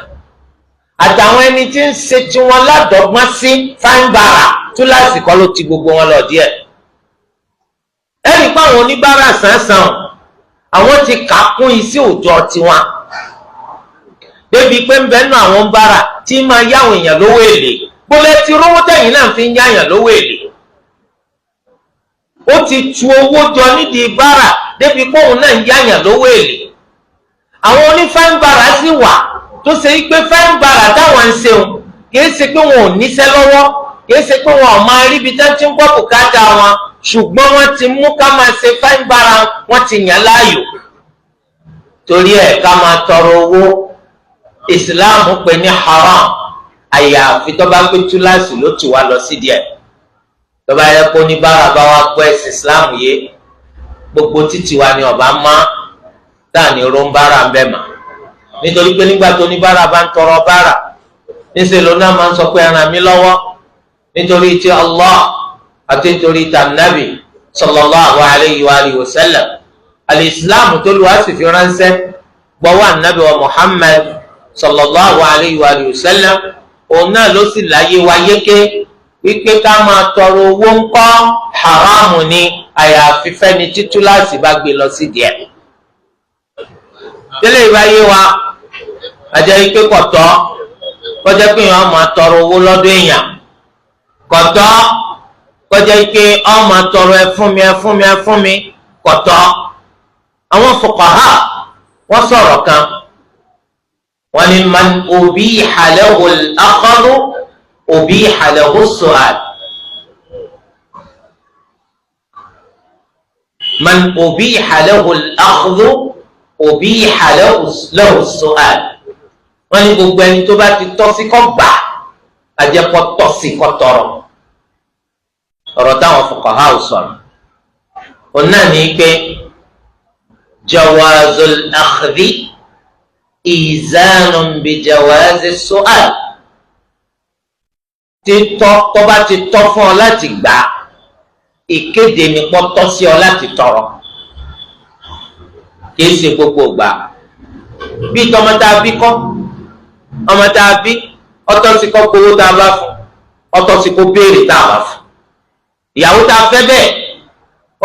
àtàwọn ẹni tí ń ṣe tiwọn ládọ́gbọ́n sí fáin bára, túláàsì kọ́ ló ti gbogbo wọn lọ díẹ̀. Ẹnì pa àwọn oníbàárà sàǹsàn, àwọn ti kà kún iṣẹ́ òòjọ́ tiwọn, débi pé ń bẹ nù àwọn ń bára tí máa yáwọn èèyàn lówó èlé. Bólẹ̀ tí rówó tẹ̀yìn náà fi ń yáyàn lówó èlé, ó ti tu owó jọ nídìí bára débi pé òun náà ń yáyàn lówó èlé. Àwọn onífáìnbára sì wà tó ṣe pé fáìnbára táwọn ń ṣeun kìí ṣe pé wọn ò níṣẹ́ lọ́wọ́, kìí ṣe pé wọn ò máa ríbi tá ti ń gbọ́ bùkátà wọn, ṣùgbọ́n wọ́n ti mú ká máa ṣe fáìnbára, wọ́n ti yàn láàyò. Torí ẹ̀ ká máa tọrọ owó, ìsìláàmù pè ní haram, àyàfi tó bá pé túláàsì ló ti wá lọ sídìí ẹ̀. Tó bá yẹ kó ní bára bá wá gbọ́ ẹ̀sìn ìsìláàmù yé, gbogbo títì wa ni ọba má táà ní róńbára ń bẹ̀ mà. Nítorí pé nígbà tó ní bára bá ń tọrọ bára, níṣẹ́ ló náà máa ń sọ pé ẹ ràn mí lọ́wọ́ nítorí ti Allah àti nítorí tànàbì sallallahu alayhi wa alihi wa sallam. Alìsílámù tó lu wá sì fi ránṣẹ́ gbọ́wọ́ ànábì wa Muhammad sallallahu alayhi wa alihi wa sallam, òun náà ló sì láyé wa yéké wípé ká máa tọrọ owó ńkọ́ haramu ni, àyàfi fẹ́ni tí túláàsì bá gbé lọ sí díẹ̀. Tẹ́lẹ̀ ìbáyé wa àjẹ́ ike kọ̀tọ́ kọjá pé èèyàn máa tọrọ owó lọ́dọ̀ èèyàn, kọ̀tọ́ kọjá pé ó máa tọrọ ẹ fún mi ẹ fún mi ẹ fún mi, kọ̀tọ́. Àwọn fuqaha wọ́n sọ̀rọ̀ kan, wọ́n ní man ubiha lahu al-akhadhu ubiha lahu as-su'al. Man ubiha lahu al-akhdhu ubiha lahu as-su'al. Wọ́n ní gbogbo ẹni tó bá ti tọ́ sí kó gbà, àjẹpọ̀ tọ́ sí kó tọrọ. Ọ̀rọ̀ táwọn fuqaha sọ̀rọ̀ òun náà ní pé jawazul akhdhi izanun bi jawazi su'al. Títọ́ tó bá ti tọ́ fún ọ láti gbà, ìkéde ní pọ́tọ́ sí ọ láti tọrọ. Kìí ṣe gbogbo gbà. Bí tọmọ tá a bí kọ́, ọmọ tá a bí ọtọ́ sí kọ́ gbowó tá a bá fún, ọtọ́ sí kó béèrè tá a bá fún. Ìyàwó tá a fẹ́ bẹ́ẹ̀,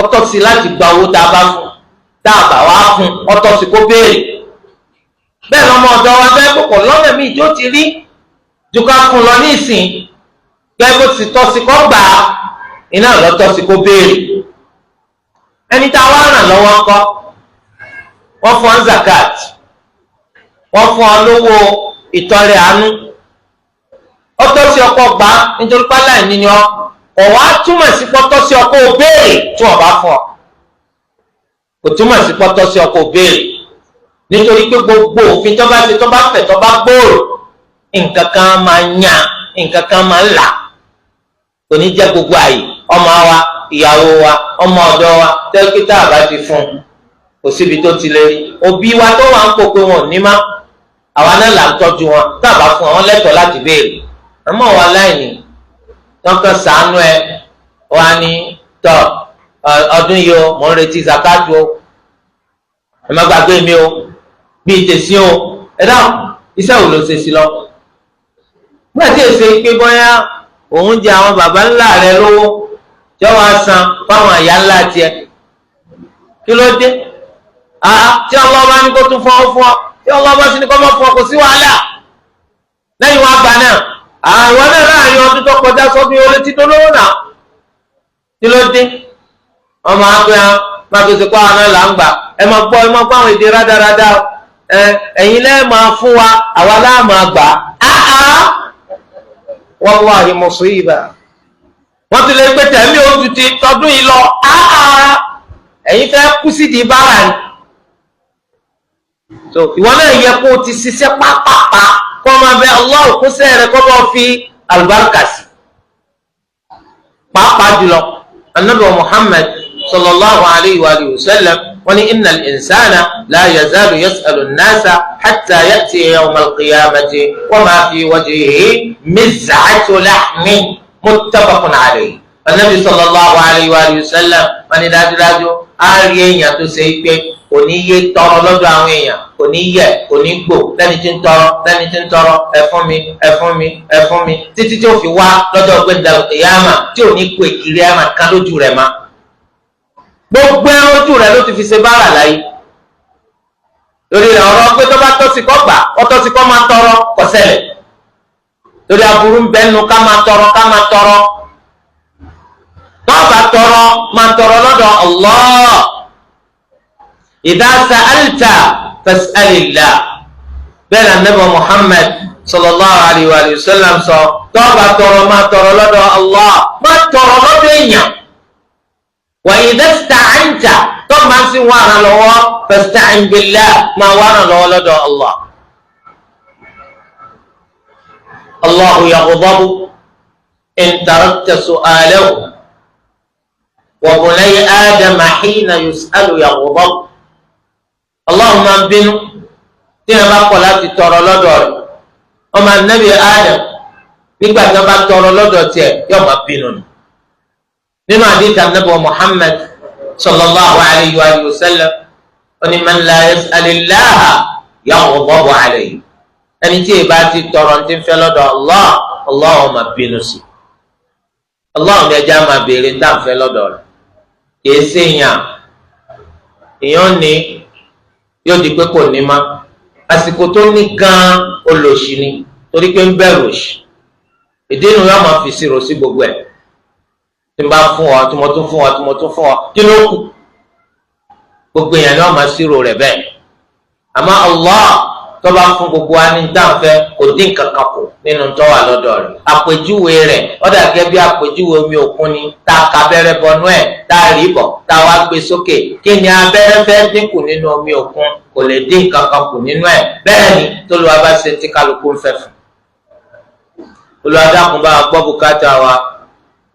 ọtọ́ sí láti gba owó tá a bá fún, tá a bá wá fún, ọtọ́ sí kó béèrè. Bẹ́ẹ̀ lọ́mọ ọ̀dọ́ wa fẹ́ kókò lọ́nà míì tó ti rí ju ká fún lọ ní ìsìn, gẹ́gẹ́ bó ti tọ́ sí kọ́ gbà á, iná lọ́tọ́ sí kó béèrè. Ẹni tá a wá ràn lọ́wọ́ ńkọ́, wọ́n fún ọ zakat, wọ́n fún ọ lówó ìtọrẹ àánú, ọtọ́ sí ọkọ gbà á nítorí pálá ìní ni ọ kò wá túmọ̀ sí pọ́tọ́ sí ọkọ béèrè tí wọ́n bá fún ọ. Kò túmọ̀ sí pọ́tọ́ sí ọkọ béèrè, nítorí pé gbogbo òfin tó bá ṣe, tó bá fẹ̀, tó bá gbòòrò, nǹkan kan máa ń yàn, nǹkan kan máa ń là. Kò ní jẹ́ gbogbo àyè ọmọ wa, ìyàwó wa, ọmọ ọ̀dọ́ wa tẹ́kítà bá ti fún un, kò síbi tó ti lè rí. Òbí wa tó wà ń kó pé wọn ò ní má, àwa náà là ń tọ́jú wọn, tá a bá fún wọn lẹ́tọ̀ọ́ láti béèrè. Àmọ́ wa láìní wọn kàn sànú ẹ wa ní tọ ọdún yìí o, mò ń retí zakatu o, ẹ má gbàgbé mi o, bíi tèsí o. Ẹ dáhùn, iṣẹ́ wo ló ṣe sí lọ? Nígbà tí èsè pé bóyá òun jẹ àwọn baba ńlá rẹ lówó tí wọ́n á san fáwọn àyà ńlá tiẹ̀, kí ló dé? Tí ọlọ́ba ní kó tún fún ọ fún ọ, tí ọlọ́ba sì ní kó má fún ọ, kò sí wàhálà. Lẹ́yìn wá gbà náà, àwọn náà láàrin ọdún tó kọjá sọ́dún yóò létí tó lówó náà, kí ló dé? Ọmọ akpẹ́ máa tó ṣe kó àwọn náà là ń gbà. Ẹ máa gbọ́, ẹ máa gbọ́ àwọn èdè rádaràda. Ẹ̀yin lẹ́ẹ̀ máa fún wa, àwa láà máa gbà á. Wallahi musiba. Wọ́n ti lè gbé tẹ̀mí oṣù ti tọdún yìí lọ. Ẹ̀yin fẹ́ kú sí di bára ni. So ìwọ náà yẹ kó o ti ṣiṣẹ́ pápápá, kó máa bẹ Allah kó sẹ́ rẹ, kó máa fi àlùbáríkà sí. Pàápàá jùlọ anabi Muhammad sallallahu alayhi wa sallam wọ́n ní innal insana la yazalu yas'alu an-nasa hatta ya'ti yawm al-qiyamati wa ma fi wajhihi miz'atu lahmin, muttafaqun alayhi. Anabi sallallahu alayhi wa sallam wọ́n ní dájúdájú á rí èèyàn tó ṣe é pé kò ní yé tọrọ lọ́dọ̀ àwọn èèyàn, kò ní yẹ, kò ní gbò lẹ́ni tí ń tọrọ, lẹ́ni tí ń tọrọ, ẹ fún mi, ẹ fún mi, ẹ fún mi, títí tí ó fi wá lọ́dọ̀ gbẹ̀ndà ìyáàmà tí ò ní kó èkìrí ẹ̀ràn kan lójú rẹ̀ ma. Gbogbo ẹran ojú rẹ̀ ló ti fi ṣe bára láyé. Lórí ọ̀rọ̀ pé tó bá tọ́ sí kọ́ gbà, ọtọ́ sí kọ́ máa tọrọ, kò ṣẹlẹ̀. Lórí aburú ń bẹ́nu ká máa tọrọ, ká máa tọrọ. Tó bá tọrọ, máa tọrọ lọ́dọ̀ Allah. Idha sa'alta fas'alillah. Bẹ́ẹ̀ ni Ànábì Muhammad sallallahu alayhi wa sallam sọ, tó bá tọrọ, máa tọrọ lọ́dọ̀ Allah, máa tọrọ lọ́dọ̀ èèyàn. Wa idha ista'anta, tó máa ń sin wà ràn lọ́wọ́, fasta'in billah, máa wà ràn lọ́wọ́ lọ́dọ̀ Allah. Allahu yaghdabu in tarakta su'alahu wa bunayya Adama hina yus'alu yaghdabu. Allah máa ń bínú tí wọn bá kọ̀ láti tọrọ lọ́dọ̀ rẹ̀. Ọmọ anabi Adam nígbà tí wọn bá tọrọ lọ́dọ̀ tiẹ̀ yóò máa bínú ni. Nínú àdìsí anabi Muhammad sallallahu alayhi wa sallam, ó ní man la yas'alillaha yaghdabu alayhi. Ẹni tí ìbá ti tọrọ ti ń fẹ́ lọ́dọ̀ Allah, Allah máa bínú sí. Allah ní ẹja máa béèrè ní tàǹfẹ́ lọ́dọ̀ rẹ̀. Kìí ṣèyàn èèyàn ní yóò di pé kò ní ma. Àsìkò tó ní gan-an olòṣì ni, torí pé ń bẹ̀rù òṣì. Ìdí inú yóò máa fi ṣírò sí gbogbo ẹ̀. Tí n bá fún ọ, tí mo tún fún ọ, tí mo tún fún ọ, kí ló kù? Gbogbo èèyàn ni wọ́n máa ṣírò rẹ̀ bẹ́ẹ̀. Àmọ́ Allah Tó bá fún gbogbo wa ní dáńfẹ́, kò dín kankan kù nínú tó wà lọ́dọ̀ rẹ̀. Àpèjúwe rẹ̀ ó dà gẹ́gẹ́ bí àpèjúwe omi òkun ni tá a ka abẹ́rẹ́ bọnú ẹ̀, tá a rí bọ̀, tá a wá gbé sókè. Kí ni abẹ́rẹ́ fẹ́ dínkù nínú omi òkun? Kò lè dín kankan kù nínú ẹ̀. Bẹ́ẹ̀ ni t'Olúwa bá ṣe tí kálukú ń fẹ́ fún. Olúwa dákun, bá wa gbọ́ bùkátà wa.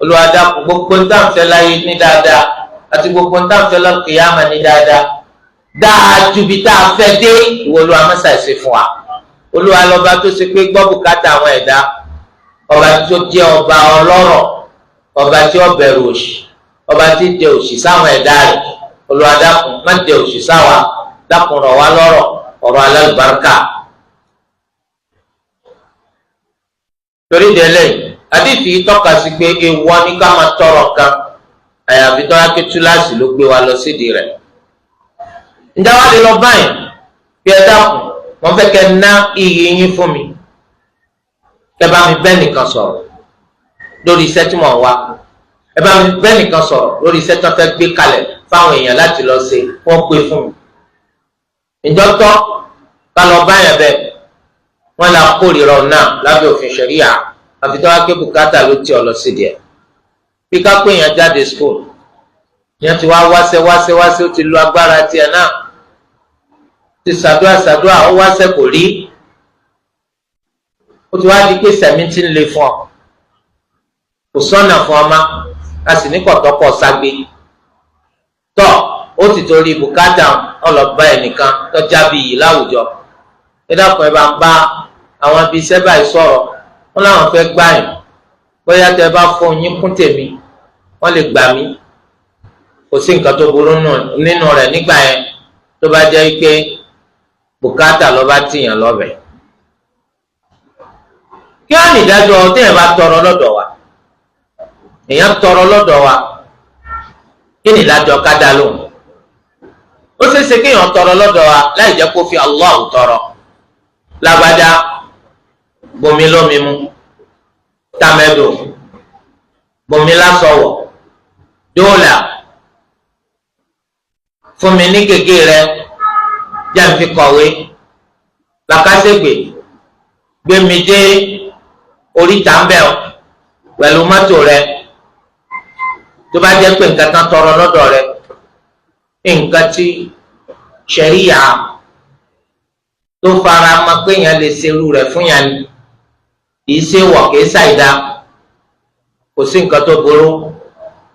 Olúwa dákun, gbogbo ń tàǹfẹ́ láyé ní dáadáa àti gbogbo ń tàǹfẹ́ lálùkìyámà ní dáadáa dáa ju bí tá a fẹ́ dé, ìwọ Olúwa mọ́sà ṣe fún wa. Olúwa lọ́ba tó ṣe pé gbọ́ bùkátà àwọn ẹ̀dá, ọba tó jẹ́ ọba ọlọ́rọ̀, ọba tí ó bẹ̀rù òṣì, ọba tí dẹ òṣì sáwọn ẹ̀dá rẹ̀. Olúwa dákun, má dẹ òṣì sáwa, dákun rọ̀ wá lọ́rọ̀, ọ̀rọ̀ alálùbáríkà. Torí délé, àdìsí tọ́ka sí pé èèwọ̀ ni ká máa tọrọ nǹkan, àyàfi tó wá ké túláàsì ló gbé wa lọ sídìí rẹ̀. Ǹjẹ́ wàá lè lọ báyìí bí ẹ dákun, wọ́n fẹ́ kẹ́ ná iyì yín fún mi, kẹ́ bá mi bẹ́ẹ̀ nìkan sọ̀rọ̀ lórí iṣẹ́ tí mò ń wá, ẹ bá mi bẹ́ẹ̀ nìkan sọ̀rọ̀ lórí iṣẹ́ tí wọ́n fẹ́ gbé kalẹ̀ fáwọn èèyàn láti lọ ṣe, wọ́n pè fún mi. Ǹjọ́ tọ́ ká lọ báyẹn bẹ́ẹ̀? Wọ́n la kórìíra náà lábẹ́ òfin ṣẹ̀ríà, àfi tó wá ké bùkátà ló ti ọ lọ sídìí ẹ̀. Bí ká pé èèyàn jáde school, yẹn ti wá wáṣẹ́ wáṣẹ́ wáṣẹ́, ó ti lo agbára tiẹ̀ náà, ti ṣàdúrà ṣàdúrà, ó wáṣẹ́ kò rí, ó ti wá di pé sẹ̀mí ti ń le fún ọ, kò sọ́nà fún ọ má, a sì ní kọ̀tọ́kọ̀ ságbé tọ́, ó ti torí bùkátà ọlọ́ba ẹnìkan tó jábì yìí láwùjọ. Ẹ dákun, ẹ bá ń bá àwọn ibi iṣẹ́ báyìí sọ̀rọ̀, wọ́n láwọn fẹ́ gbà yín, bóyá tẹ bá fún yín kún tèmi, wọ́n lè gbà mí. Kò sí nǹkan tó burú nínú rẹ̀ nígbà yẹn, tó bá jẹ́ pé bùkátà ló bá tìyàn lọ́bẹ̀. Kí wọ́n ní ìdájọ́ téèyàn bá tọrọ lọ́dọ̀ wa? Èèyàn tọrọ lọ́dọ̀ wa, kí ni ìdájọ́ ká dá lóhùn? Ó ṣeé ṣe kéèyàn tọrọ lọ́dọ̀ wa láì jẹ́ kó fi Allah tọrọ. Lágbájá, bomi lómi mu, tàmẹ́dò, bomi lásọwọ̀, dóòlà, fún mi ní gègé rẹ, jẹ́ n fi kọ̀wé, làkàṣègbè, gbé mi dé oríta ń bẹ̀ pẹ̀lú mọ́tò rẹ. Tó bá jẹ́ pé nǹkan tán tọrọ lọ́dọ̀ rẹ, nǹkan tí ṣẹ̀ríyà tó fara mọ́ pé yẹn lè ṣerú rẹ̀ fún yẹn ni, kìí ṣe wọ̀, kìí ṣàìdá, kò sí nǹkan tó burú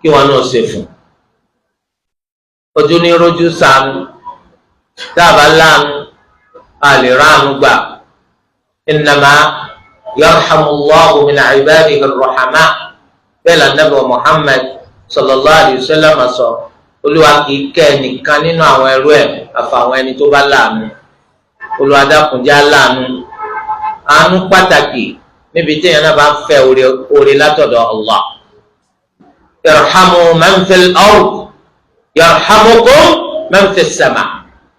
kí wọn náà ṣe fún. Ojú ní rojú sànù, dábàá láàánú a lè ráàánú gbà. Innama yarhamullahu min ibadihi ar-ruhama, bẹ́ẹ̀ la Nabi Muhammad sallallahu alayhi wa sallam sọ, Olúwa kìí kẹ́ ẹnìkan nínú àwọn ẹrú ẹ̀ àfàwọn ẹni tó bá láàánú. Olúwa dákun jẹ́ láàánú. Àánú pàtàkì níbi tí èèyàn náà bá ń fẹ́ oore látọ̀dọ̀ Allah. Irhamu man fil ard yarhamukum man fis sama.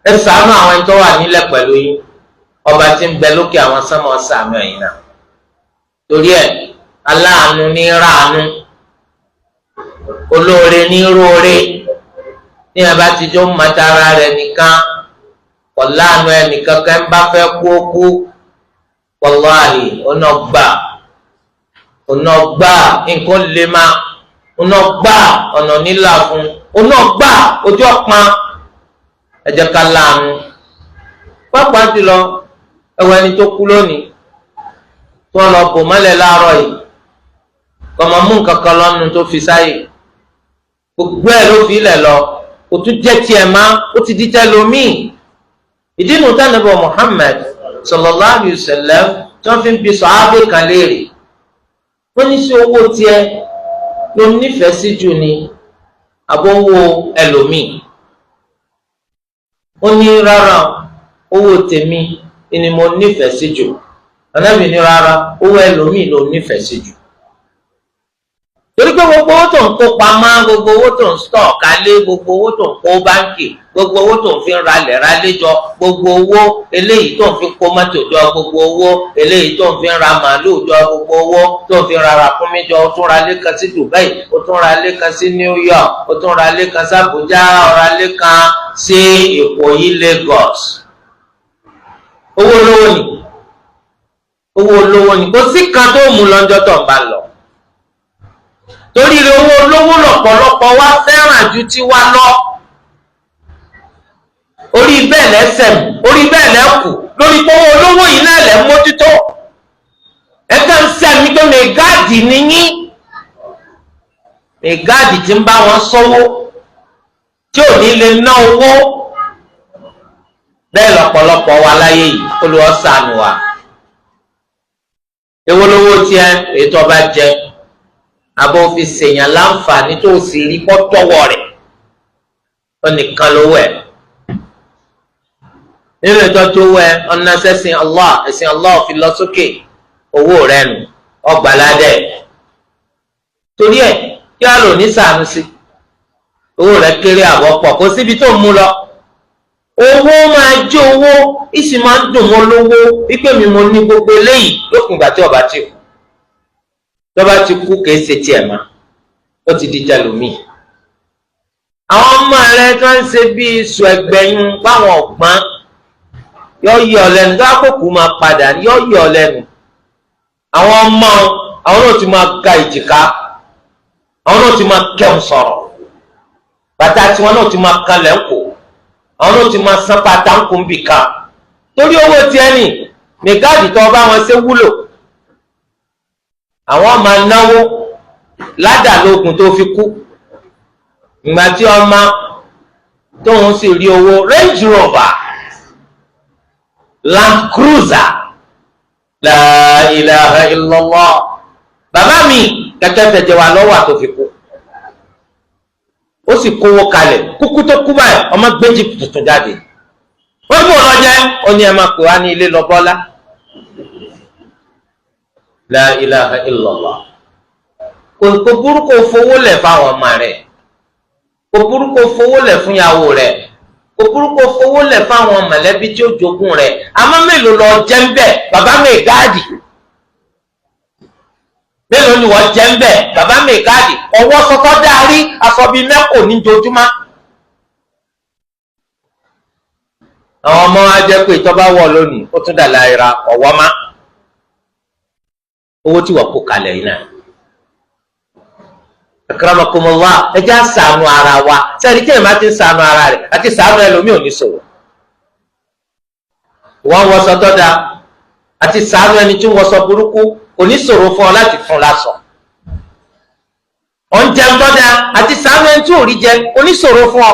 Ẹ ṣàánú àwọn ẹni tó wà nílẹ̀ pẹ̀lú yín, ọba tí ń bẹ lókè àwọn sánmọ̀ ṣàánú ẹ̀yin náà. Torí ẹ̀, aláàánú ní ráàánú, olóore ní róore. Ní ẹ bá ti jó mọ́tara rẹ̀ nìkan, kọ̀ láàánú ẹnìkan kan, ń bá fẹ́ kú ó kú, wàláhì ọ̀nà gbà, ọ̀nà gbà, nǹkan lè má ọ̀nà gbà, ọ̀nà nílà fún ọ̀nà gbà, ojú ọ̀pọ̀n. Ẹ jẹ́ ká láàánú, pápá jùlọ ẹwọ ẹni tó kú lónìí tí wọ́n lọ bò mọ́lẹ̀ láàárọ̀ yìí, kọ̀mọ̀ mú nǹkan kan lọ́nu tó fi sáyè, gbogbo ẹ̀ ló fi ilẹ̀ lọ, kò tún jẹ́ tiẹ̀ má, ó ti di tẹlómìn. Ìdí nu tánàbọ̀ Muhammad sallallahu alayhi wa sallam tí wọ́n fi ń bi sọ̀hábì kan léèrè, wọ́n ní sí owó tiẹ̀ ló nífẹ̀ẹ́ sí jù ni àbówó ẹlòmíì? Ó ní rárá, owó tèmi ni mo nífẹ̀ẹ́ sí jù. Ànábì ní rárá, owó ẹlòmíì ló nífẹ̀ẹ́ sí jù, torí pé gbogbo owó tó ń kó pamọ́, gbogbo owó tó ń stọ̀ kálé, gbogbo owó tó ń kó báńkì, gbogbo owó tó ń fi ralẹ̀ ralé jọ, gbogbo owó eléyìí tó ń fi kó mọ́tò jọ, gbogbo owó eléyìí tó ń fi ra màálù jọ, gbogbo owó tó ń fi ra ràkúnmí jọ, ó tún ra ilé kan sí Dubai, ó tún ra ilé kan sí New York, ó tún ra ilé kan sí Abuja, ó ra ilé kan sí Ìkòyí Lagos. Owó olówó ni, owó olówó ni, kò sí kan tó mú lọ́jọ́ tó ń bá lọ. Torí owó olówó lọ́pọ̀lọpọ̀ wá fẹ́ràn ju tiwa lọ. Orí bẹ́ẹ̀ lẹ́sẹ̀ mú, orí bẹ́ẹ̀ lẹ́kù, lórí owó olówó yìí náà lẹ́ mójútó. Ẹ̀ka ń sẹ́mi pé mẹ́gáàdì níyín, mẹ́gáàdì tí ń bá wọn sọ́wọ́ tí ò ní lè ná owó. Bẹ́ẹ̀ lọ́pọ̀lọpọ̀ wa láyé yìí, Olúwa ṣàánú wa. Èwo lówó tiẹ̀ ètò ọba jẹ àbọ̀ fi ṣèyàn láǹfààní tó sì rí pọ́tọ́wọ́ rẹ̀, ó nìkan lówó ẹ̀. Nínú ìtọ́jú owó ẹ, ọ̀nà sẹ́sìn Allah, ẹ̀sìn Allah fi lọ sókè, owó rẹ̀ nù ọgbàládẹ̀. Torí ẹ̀ kí á lò ní sàánú sí, owó rẹ̀ kéré àbọ̀ pọ̀, kò síbi tó ń mú lọ. Owó máa jẹ́ owó, ìsì máa ń dùn mọ́ lówó wípé mi mo ní gbogbo eléyìí lókun ìgbà tí ọba ti kú. Tọ́ba ti kú kìí ṣe tiẹ̀ mọ́, ó ti di jalomi. Àwọn ọmọ rẹ̀ tó ń ṣe bí iṣu ẹgbẹ̀yún báwọn ọ̀gbọ́n yọ yọ lẹ́nu, tó àkókò máa padà yọ yọ lẹ́nu. Àwọn ọmọ àwọn náà ti máa ga ìjìká, àwọn náà ti máa kẹun sọ̀rọ̀, bàtà tiwọn náà ti máa kalẹ̀ ńkò, àwọn náà ti máa sán pátá ńkò ń bì kan. Torí owó tiẹ̀ nì mẹgáàdì tó bá wọn ṣe wúlò, àwọn máa náwó ládàlógún tó fi kú. Ìgbà tí ọmọ tóun sì rí owó Range Rover, Land Cruiser, la ilaha illallah, bàbá mi kẹ̀kẹ́ fẹ̀jẹ̀ wà lọ́wọ́ àtò fi kú, ó sì kówó kalẹ̀. Kúkú tó kú báyìí, ọmọ gbéjì tuntun jáde, ó ní bò lọ́jẹ́, ó ní ẹ máa pè wá ní ilé lọ bọ́lá. La ilaha illallah. Kò burúkú fowó lẹ̀ fáwọn ọmọ rẹ̀, kò burúkú fowó lẹ̀ fún ìyàwó rẹ̀, kò burúkú fowó lẹ̀ fáwọn mọ̀lẹ́bí tí ó jogún rẹ̀. Àmọ́ mélòó lọ jẹ́ ń bẹ̀ bàbá mi gáàdì? Mélòó ni wọ́n jẹ́ ń bẹ̀ bàbá mi gáàdì? Ọwọ́ sọtọ́ dárí aṣọ bíi mẹ́kò ní jojúmọ́. Àwọn ọmọ wa jẹ́ pé ìtọ́ bá wọ̀ lónìí ó tún dà láìra ọ̀wọ́ má. Owó tí wọ́n kó kalẹ̀ yìí náà. Akramakumullah, ẹ jẹ́ àṣàánú ara wa. Sẹ́ni tí èèyàn bá ti ń ṣàánú ara rẹ̀ àti ṣàánú ẹlòmíì ò ní sọ̀rọ̀. Wọ́n wọṣọ tó dáa àti ṣàánú ẹni tí ń wọṣọ burúkú kò ní sọ̀rọ̀ fún ọ láti fún lásọ. Oúnjẹ tó dáa àti ṣàánú ẹni tí ò rí jẹ kò ní sọ̀rọ̀ fún ọ.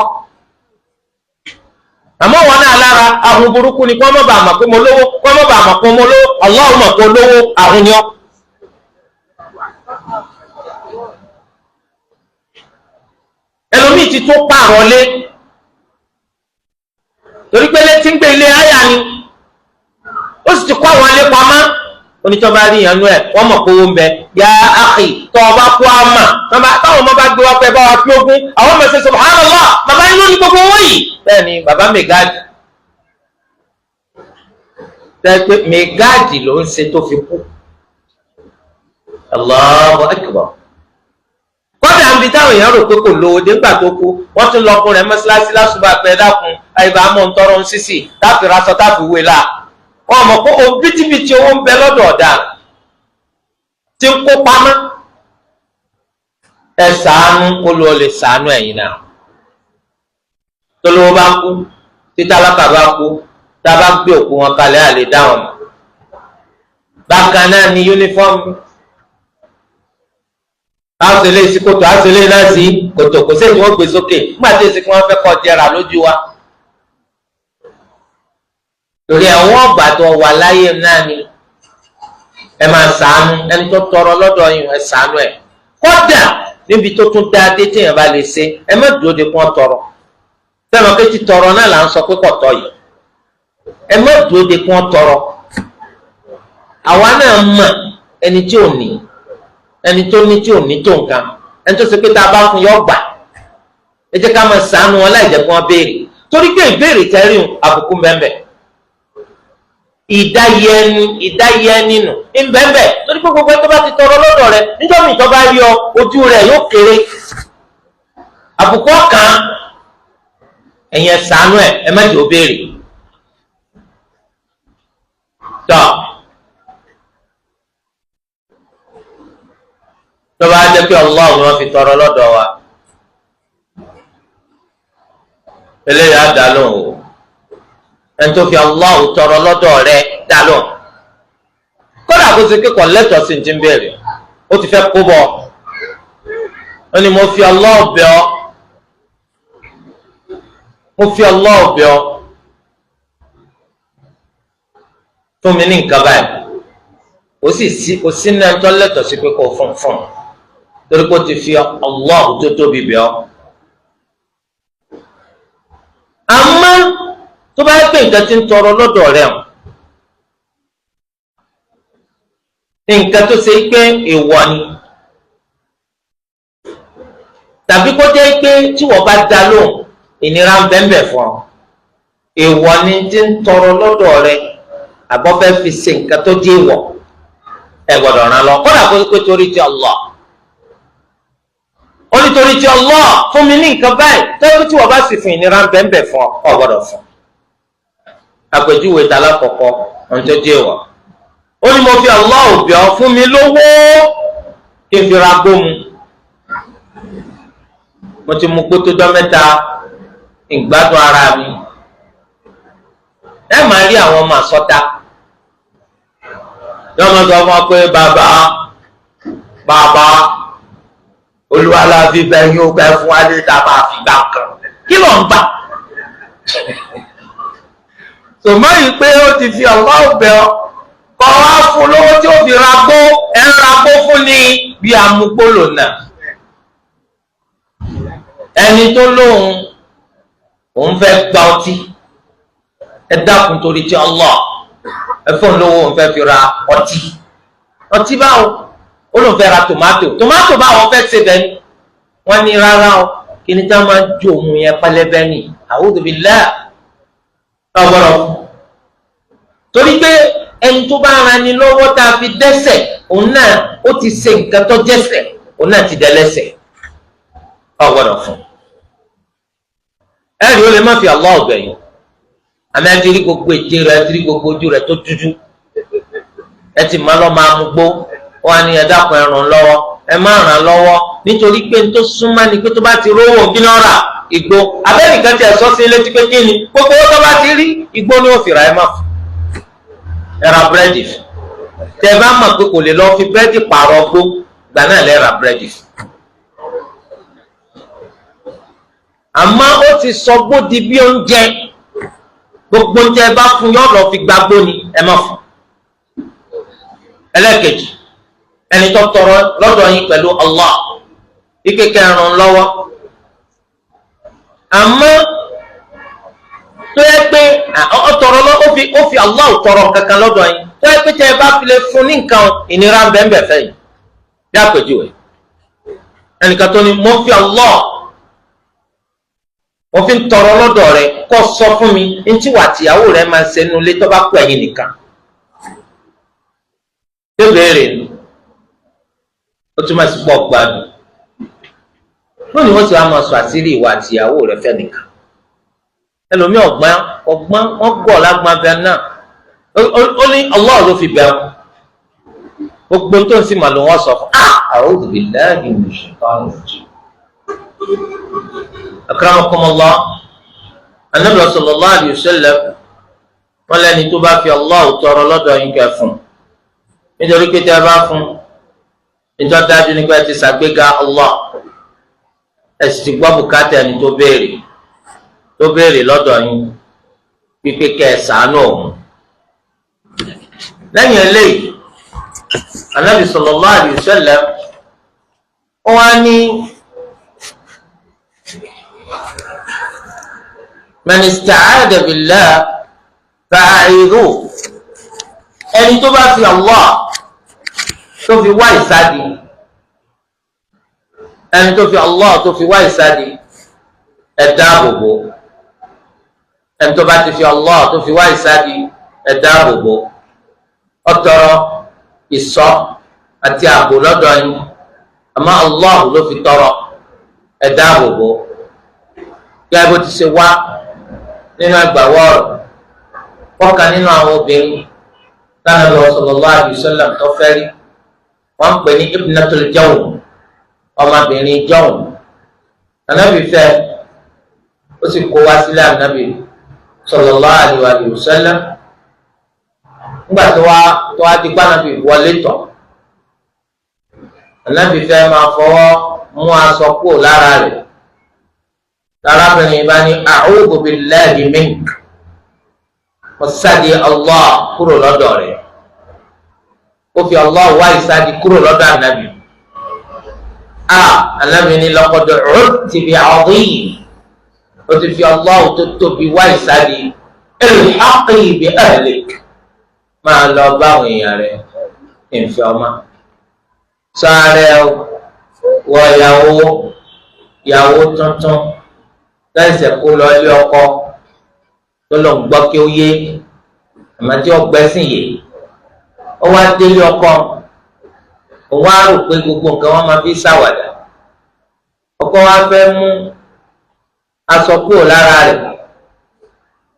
Àmọ́ wọn náà lára ahun burúkú ni kí wọ́n má bàa mọ̀ pé mo lówó, kí wọ́n má bàa mọ̀ pé mo lówó, Allah mọ̀ pé olówó ahun ni ọ́. Ẹlòmíì ti tó pààrọ̀ lé, torí pé létí ń gbé ilé àyà ni, ó sì ti kó àwọn alẹ́ pamọ́. Onítọ́ba rí ìyànú ẹ̀, wọ́n mọ̀ pé owó ń bẹ. Ya akhi, tọ́ ọba kú àmà, táwọn ọmọ bá gbé wá pé bá wa fi ogún, àwọn ọmọ ṣe subhanallah, bàbá yín ló ní gbogbo owó yìí. Bẹ́ẹ̀ ni bàbá mẹ́gáàdì, tẹ́ pé mẹ́gáàdì ló ń ṣe tó fi kú. Allahu akbar. Kọ́dà ń bi táwọn èèyàn rò pé kò lówó dé ńgbà tó kú, wọ́n tún lọ kún rẹ̀ mọ́ṣáláṣí lásùbà pé dákun àyíbá mọ̀ ń tọrọ ń sísì táfi raṣọ táfi wé la. Wọ́n mọ̀ pé òun bítíbitì owó ń bẹ lọ́dọ̀ ọ̀daràn tí ń kó pamọ́. Ẹ ṣàánú, Olúwa lè ṣàánú ẹ̀yin náà. Tolówó bá kú, tí tálákà bá kú, tá a bá gbé òkú wọn kalẹ̀ àlè dá wọn mọ̀. Bákan náà ni yúnífọ́ọ̀mù àṣẹlẹ sí kòtò, àṣẹlẹ náà sí kòtò, kò sí èyí wọ́n gbé sókè nígbà tí èsì kí wọ́n fẹ́ kọ́ jẹrà lójú wa. Torí àwọn ọgbà tó wà láyé náà ni ẹ máa ṣàánú ẹni tó tọrọ lọ́dọ̀ yín, ẹ ṣàánú ẹ. Kódà níbi tó tún dáa dé téèyàn bá lè ṣe, ẹ má dúró de kí wọ́n tọrọ. Sẹ́wọ̀n pé títọrọ náà là ń sọ pé kò tọ́ yìí. Ẹ má dúró de kí wọ́n tọrọ. Àwa náà mọ̀ ẹni tí ò ní, ẹni tó ní tí ò ní tó nǹkan, ẹni tó ṣe pé tá a bá fún yọ gbà. Ẹ jẹ́ ká máa ṣàánú wọn láì jẹ́ kí wọ́n béèrè, torí pé ìbéèrè tẹ́rì àbùkù mbẹ́mbẹ́, ìdáyẹni nù mbẹ́mbẹ́, torí pé gbogbo ẹni tó bá ti tọrọ lọ́dọ̀ rẹ níjọ́ mi tó bá rí ọ, ojú rẹ yóò kéré, àbùkù ọ̀kan. Ẹ̀yin ẹ ṣàánú ẹ, ẹ má jẹ́ ó béèrè. Tọ́ tó bá jẹ́ pé Allah ni wọ́n fi tọrọ lọ́dọ̀ wa, eléyìí á dá lóhùn o. Ẹni tó fi Allah tọrọ lọ́dọ̀ rẹ̀ dá lóhùn. Kódà kó ti kíkọ̀ lẹ́tọ̀ọ́ sí ti ń bẹ̀rẹ̀, ó ti fẹ́ kó bọ̀. Ó ní mo fi Allah bẹ̀ ọ́, mo fi Allah bẹ̀ ọ́, fún mi ní nǹkan báyìí. Ó sì sí kò sí ní ẹni tó lẹ́tọ̀ọ́ sí pé kò fún fún, torí pé ó ti fi Allah tó tóbi bẹ̀ ọ́. Àmọ́ tó bá pè nǹkan tí ń tọrọ lọ́dọ̀ rẹ̀ o, nǹkan tó ṣe pé èèwọ̀ ni, tàbí kó jẹ́ pé tí wọ́n bá dá lóhùn ìnira ń bẹ́ẹ̀ fún ọ, èèwọ̀ ni tí ń tọrọ lọ́dọ̀ rẹ̀, àbọ̀ fẹ́ fi ṣe nǹkan tó jẹ́ èèwọ̀, ẹ gbọ́dọ̀ ràn lọ. Kódà kó pé torí ti Allah, ó ní torí ti Allah fún mi ní nǹkan báyìí, tẹ́lẹ̀ tí wọ́n bá sì fún ìnira ń bẹ́ẹ̀ fún ọ, ọ gbọ́dọ̀ fún. Àpèjúwe ta lákọ̀ọ́kọ́ ohun tó jẹ́ èèwọ̀, ó ní mo fi Allah bẹ̀ ọ́ fún mi lówó kí n fi ra gbómu, mo ti mu kótó dọ́ mẹ́ta, ìgbádùn ara mi. Ẹ máa rí àwọn ọmọ àsọta yọọ máa sọ fún ọ pé bàbá bàbá Olúwa la fi bẹ yín ó bẹ fún wa ní ta bá fi gbà kan, kí ló ń gbà? Tòmọ́ yìí pé ó ti fi Allah bẹ̀ ọ́, kọ́ wá fún lówó tí ó fi ra gbó, ẹ̀ ń ra gbó fún ni bí amúgbó lòna. Ẹni tó lóun òun fẹ́ gba ọtí, ẹ dákun torí ti Allah, ẹ fún lówó òun fẹ́ fi ra ọtí. Ọtí báwo? Ó lóun fẹ́ ra tòmátò. Tòmátò báwo fẹ́ ṣe bẹ́ẹ̀ ni? Wọ́n ní rárá o, kí ni tá a máa jó òun yẹn pẹlẹbẹ ni? A'udhu billah. Ọgbọ́dọ̀ torí pé ẹni tó bá ra ni lọ́wọ́ tá a fi dẹ́ṣẹ̀, òun náà ó ti ṣe nǹkan tó jẹ́ṣẹ̀, òun náà ti dẹ́lẹ́ṣẹ̀, ọgbọ́dọ̀ fún. Ẹ̀rí ó lè má fi Allah ọ̀gbẹ̀yìn, àmì ẹ ti rí gbogbo ètè rẹ, ẹ ti rí gbogbo ojú rẹ tó dúdú, ẹ ti máa lọ máa mú gbó, wọn á ní ẹ dákun ẹ ràn lọ́wọ́, ẹ má ràn lọ́wọ́, nítorí pé n tó súnmọ́ ni pé tó bá ti rówó kí ni ó rà? Igbó. Abẹ́nìkan ti ẹ̀ sọ sí létí pé kí ni gbogbo owó tó bá ti rí igbó ni ó fi rà, ẹ má fún. Ẹ ra búrẹ́dì fún. Tẹ bá mọ̀ pé kò lè lọ fi búrẹ́dì pààrọ̀ gbó, gbà náà lẹ́ ra búrẹ́dì fún. Àmọ́ ó ti sọ gbó di bí oúnjẹ, gbogbo oúnjẹ bá fún yọ lọ fi gbàgbó ni, ẹ má fún. Ẹlẹ́kejì, ẹni tó tọrọ lọ́dọ̀ yín pẹ̀lú Allah ike kẹrùn lọ́wọ́, àmọ́ tó yẹ pé ọ tọrọ lọ, ó fi Allah tọrọ kankan lọ́dọ̀ yín, tó yẹ pé tẹ ẹ bá fi lè fún ní nǹkan ìnira bẹ́ẹ̀ fẹ́ yìí. Bí àpèjúwe, ẹnìkan tó ní mo fi Allah, mo fi ń tọrọ lọ́dọ̀ rẹ kó sọ fún mi ntí wà tìyàwó rẹ máa ń ṣe nulẹ̀ tó bá kú ẹ̀yin nìkan. Ṣé béèrè ni? Ó túmọ̀ sí pọ̀ gbádùn. Lónìí wọ́n ti wá máa sọ àṣírí ìwà àtìyàwó rẹ fẹ́ nìkan. Ẹlòmíì ọ̀gbọ́n ọgbọ́n wọ́n gọ̀ lágbọ́n abẹ náà. Ó ní Allah ló fi bẹ̀ ọ́. Gbogbo tó ń sì mà ló wọ́n sọ fún. A'udhu billahi minash shaitanir rajim. Akramakumullah, Ànábì sallallahu alayhi wa sallam wọ́n lẹ́ni tó bá fi Allah tọrọ lọ́dọ̀ yín kẹ́ fún, nítorí pé tẹ́ bá fún, nítorí dájú nípa ẹ ti ṣàgbéga Allah, ẹ sì ti gbọ́ bùkátà ẹni tó béèrè lọ́dọ̀ yín pípé kẹ́ ẹ ṣàánú òun. Lẹ́yìn eléyìí, Ànábì sallallahu alayhi wa sallam wọ́n á ní man ista'ada billah fa'idhu, ẹni tó bá fi Allah tó fi wá ìsádi, ẹni tó fi Allah tó fi wá ìsádi, ẹ dáàbòbò. Ẹni tó bá ti fi Allah tó fi wá ìsádi, ẹ dáàbòbò. Ó tọrọ ìṣọ́ àti ààbò lọ́dọ̀ yín, àmọ́ Allah ló fi tọrọ, ẹ dáàbòbò. Gẹ́gẹ́ bó ti ṣe wá nínú ẹgbàáwọ̀ ọ̀rọ̀, ọ̀kan nínú àwọn obìnrin Ànábì sallallahu alaihi wasallam tó fẹ́ rí, wọ́n ń pè ní Ibnatul Jawm, ọmọbìnrin Jawm. Ànábì fẹ́, ó sì kó wá sílẹ̀ Ànábì sallallahu alaihi wasallam. Nígbà tó wá di pa Ànábì wọlé tọ̀, Ànábì fẹ́ máa fọwọ́ mú aṣọ kúrò lára rẹ̀. Arábìnrin bá ní a'udhu billahi mink, ọ̀sádi Allah kúrò lọ́dọ̀ rẹ̀. Ó fi Allah wá ìsádi kúrò lọ́dọ̀ Ànábì. Ànábì ní laqad 'udti bi'azim, ó ti fi Allah tó tóbi wá ìsádi. Ilhaqi bi ahlik, máa lọ báwọn èèyàn rẹ̀ ìfẹ́ ọmọ. Sáré wọ ìyàwó tuntun láìsẹ̀ kó lọ ilé ọkọ tó lọ ń gbọ́ kí ó yé, àmọ́ tí ó gbẹ́sìn yé. Ó wá délé ọkọ, òun á rò pé gbogbo nǹkan wọn máa fi ṣàwàdà. Ọkọ wa fẹ́ mú aṣọ kúrò lára rẹ̀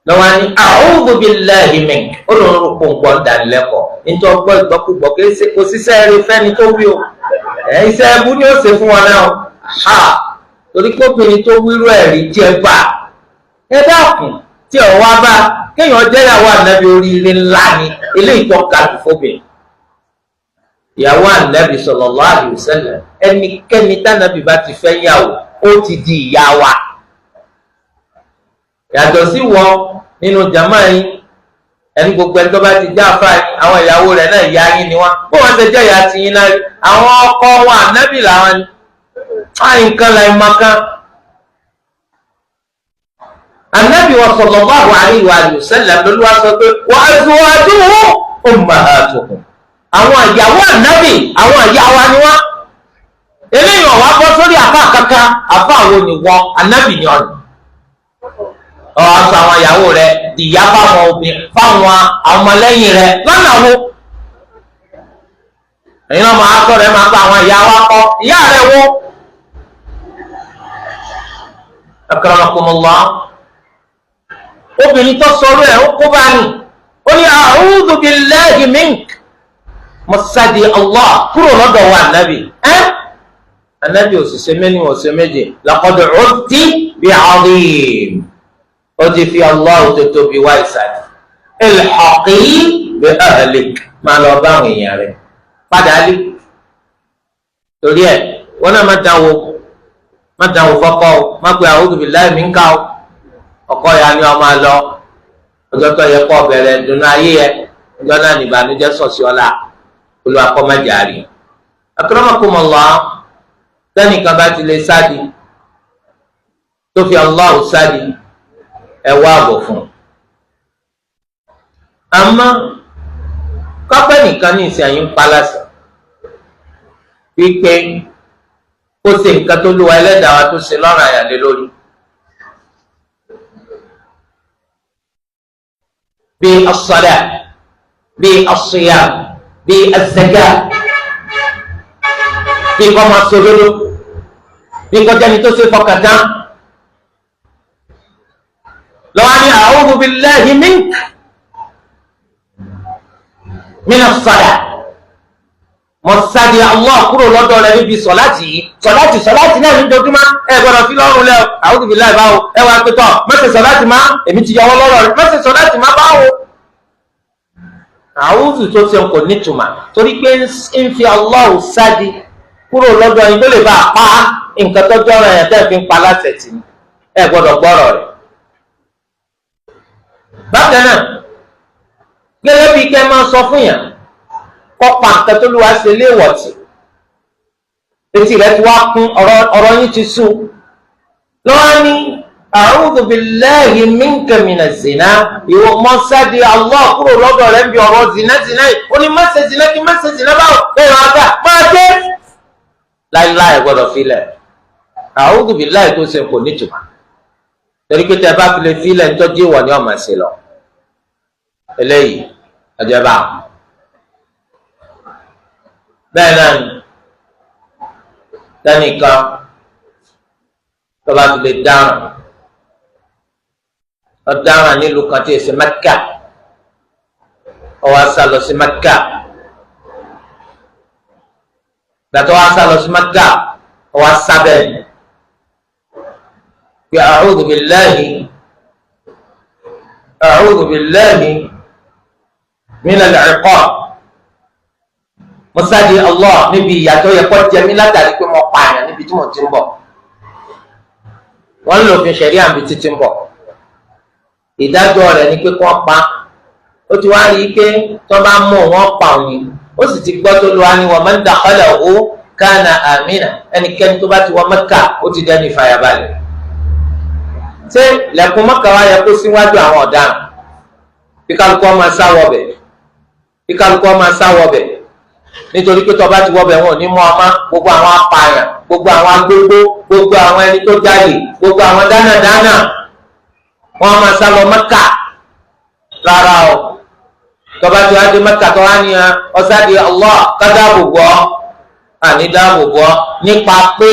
lọ́wọ́ ní a'udhu billahi mink, ó lóun rò pé nǹkan dánilẹ́kọ̀ọ́ nítorí ọgbọ́ ìgbọ́kúgbọ́ kò síṣẹ́ rí fẹ́ni tó wí o, iṣẹ́ ẹbú ni ó ṣe fún wọn náà. Ha, torí kóbìnrin tó wírú ẹ̀rí jẹ́ bá ẹ dákun tí ọ̀ wá bá kéèyàn jẹ́ ìyàwó Ànábì, oríire ńlá ni eléyìí tó ga jù fóbìnrin. Ìyàwó Ànábì sallallahu alaihi wasallam, ẹnikẹ́ni tánàbì bá ti fẹ́ yàwó ó ti di ìyá wa. Yàtọ̀ sí wọn nínú jàmá yín, ẹni gbogbo ẹni tó bá ti já fa àwọn ìyàwó rẹ̀ náà ìyá yín ni wọn. Bó wọn ṣe jẹ́ ìyá ti yín náà, àwọn ọkọ wọn Ànábì làwọn ni. Nǹkan la ìmọ̀ kan. Ànábì wa sallallahu alaihi wa sallam lÓlúwa sọ pé wa azwajuhu ummahatuhum. Àwọn ìyàwó Ànábì àwọn ìyá wa ni wọ́n. Eléyìí ọ̀wá bọ́ sórí àfa kankan, àfa àwọn ni wọ́n, Ànábì ni ọ̀nà. Ọ̀ aṣọ àwọn ìyàwó rẹ̀ dìyà fáwọn obìnrin fáwọn ọmọlẹ́yìn rẹ̀ lọ́nà wo? Ẹ̀yin náà máa sọ̀rọ̀ ẹ̀ máa pa àwọn ìyá wa kọ́, ìyá rẹ̀ wo? Akramakumullah. Obìnrin tó sọ̀rọ̀ ẹ̀ ó kó bá ní, ó ní a'udhu billahi mink, mọ̀sádi Allah kúrò lọ́dọ̀ wa Ànábì. Ànábì òṣìṣẹ́ mẹ́ni òṣìṣẹ́ méje, laqad 'udti bi'azim, ó ti fi Allah tó tóbi wá ìsàdì. Ilhaqi bi ahlik, máa lọ bá àwọn èèyàn rẹ̀ padà lé. Torí ẹ̀ wọ́n náà má dánwò, má dánwò fọ́kọ́ o, má pe a'udhu billahi minka o. Ọkọ ya ni ọmọ lọ, ọjọ́ tó yẹ kó bẹ̀rẹ̀ dùnú ayé yẹ, ọjọ́ náà nìbànújẹ́ sọ̀sì ọ̀la, Olúwa kó má jàre. Akramakumullah, sẹ́nìkan bá ti lè sádi tó fi Allah sádi, ẹ wá àbọ̀ fún un. Àmọ́ kápẹ́ nìkan ní ìsìn àyín palásì wípé kó ṣe nǹkan tó lúwa ẹlẹ́dàá wa tó ṣe lọ́rùn àyàlé lórí. Bíi as-salat, bíi as-siyam, bíi az-zakat, bíi kọ́ máa sòdodo, bíi kọjá ni tó ṣe fọkàn tán. Lọ́wọ́ ni a'udhu billahi mink min as-salat, mọ̀sádi Allah kúrò lọ́dọ̀ rẹ̀ níbi sọ̀láàtì yìí, sọ̀láàtì sọ̀láàtì náà ní dojúmọ́, ẹ gbọ́dọ̀ fi lọ́rùn lẹ́ o, a'udhu billahi báwo, ẹ wá pẹ́tọ́ má ṣe sọ̀láàtì má, èmi ti yọwọ́ lọ́rọ̀ rẹ̀, má ṣe sọ̀láàtì má báwo. A'udhu tó ṣe kò nítumà torí pé ń fi Allah sádi kúrò lọ́dọ̀ yín tó lè bá a pa nǹkan tó jọ́rọ̀ yẹn tẹ́ fi ń pa láṣẹ tì ní, ẹ gbọ́dọ̀ gbọ́rọ̀ rẹ̀. Bákan náà, gẹ́gẹ́ bí kẹ́ máa sọ fún yàn kọ́pa nǹkan tó lùwà ṣe léèwọ̀tì, etí rẹ̀ ti wá kún, ọ̀rọ̀ yín ti sú. Lọ́wọ́ ní a'udhu billahi minka mina zina, ìwọ mọ́sádi Allah kúrò lọ́dọ̀ rẹ̀ ń bi ọ̀rọ̀ zina zina yìí, ó ní má ṣe zina kí má ṣe zina báwo, bẹ́ẹ̀ máa gbà máa dé. Láíláí gbọ́dọ̀ filẹ̀, a'udhu billahi tó ṣe kò nítumọ̀, torí pé tẹ bá fi lè filẹ̀ ń tọ́jú ìwọ ni ọ̀ máa ṣe lọ. Eléyìí ọjọba bẹ́ẹ̀ náà ni tẹnìkan tó bá fi lè dáràn, ọ̀daràn nílùú kan tí èsì Mẹ́kà, Ó wá sá lọ sí Mẹ́kà. Gbàtọ́ wá sá lọ sí Mẹ́kà, ó wá sábẹ́ pé a'udhu billahi, a'udhu billahi minal iqab, mọ́sáàdì Allah níbi ìyàtọ̀ yẹ kọ́ jẹ mí látàrí pé mo pààyàn níbi tí mo ti ń bọ̀. Wọ́n lò fi ṣẹ̀rí àmì títí ń bọ̀. Ìdájọ́ rẹ̀ ni pé kí wọ́n pa. Ó ti wá rí i pé tó bá mú wọn pa òun, ó sì ti gbọ́ tó lu wa ni wa man dakhalahu kana amina, ẹnikẹ́ni tó bá ti wọ Mẹ́kà ó ti dẹ́ni ìfàyàbalẹ̀. Ṣé lẹ́kùn Mẹ́kà wá yẹ kó síwájú àwọn ọ̀daràn? Kí kálukú ọmọ sá wọbẹ̀, kí kálukú ọmọ sá wọbẹ̀, nítorí pé tó bá ti wọbẹ̀ wọn ò ní mú ọmọ. Gbogbo àwọn apààyàn, gbogbo àwọn agbégbó, gbogbo àwọn ẹni tó jalè, gbogbo àwọn dánadáná, wọn máa sá lọ Mẹ́kà. Rárá o, tó bá ti wá dé Mẹ́kà tó wá ní ọ̀sádìí Allah ká dáàbò bò ọ́, àní dáàbò bò ọ́ nípa pé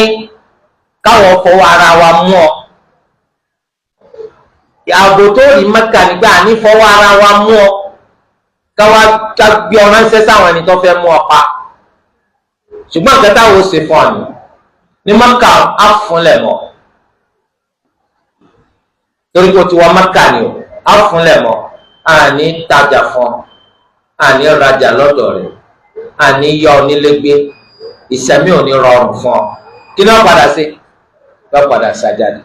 káwọn fọwọ́ ara wa mú ọ. Ààbò tó rí Mẹ́kà nígbà àní fọwọ́ ara wa mú ọ, káwá ká gbé ọ ránṣẹ́ sáwọn ẹni tó fẹ́ mú ọ pa. Ṣùgbọ́n nǹkan táwọn ó ṣe fún ọ ní ní Mẹ́kà á fúnlẹ̀ mọ́, torí kò ti wọ Mẹ́kà ni o, á fúnlẹ̀ mọ́, àní tajà fún ọ, àní rajà lọ́dọ̀ rẹ̀, àní yọ onílégbé, ìsẹ̀mí ò ní rọrùn fún ọ. Kí ni wọ́n padà sí? Wọ́n padà ṣàjáde.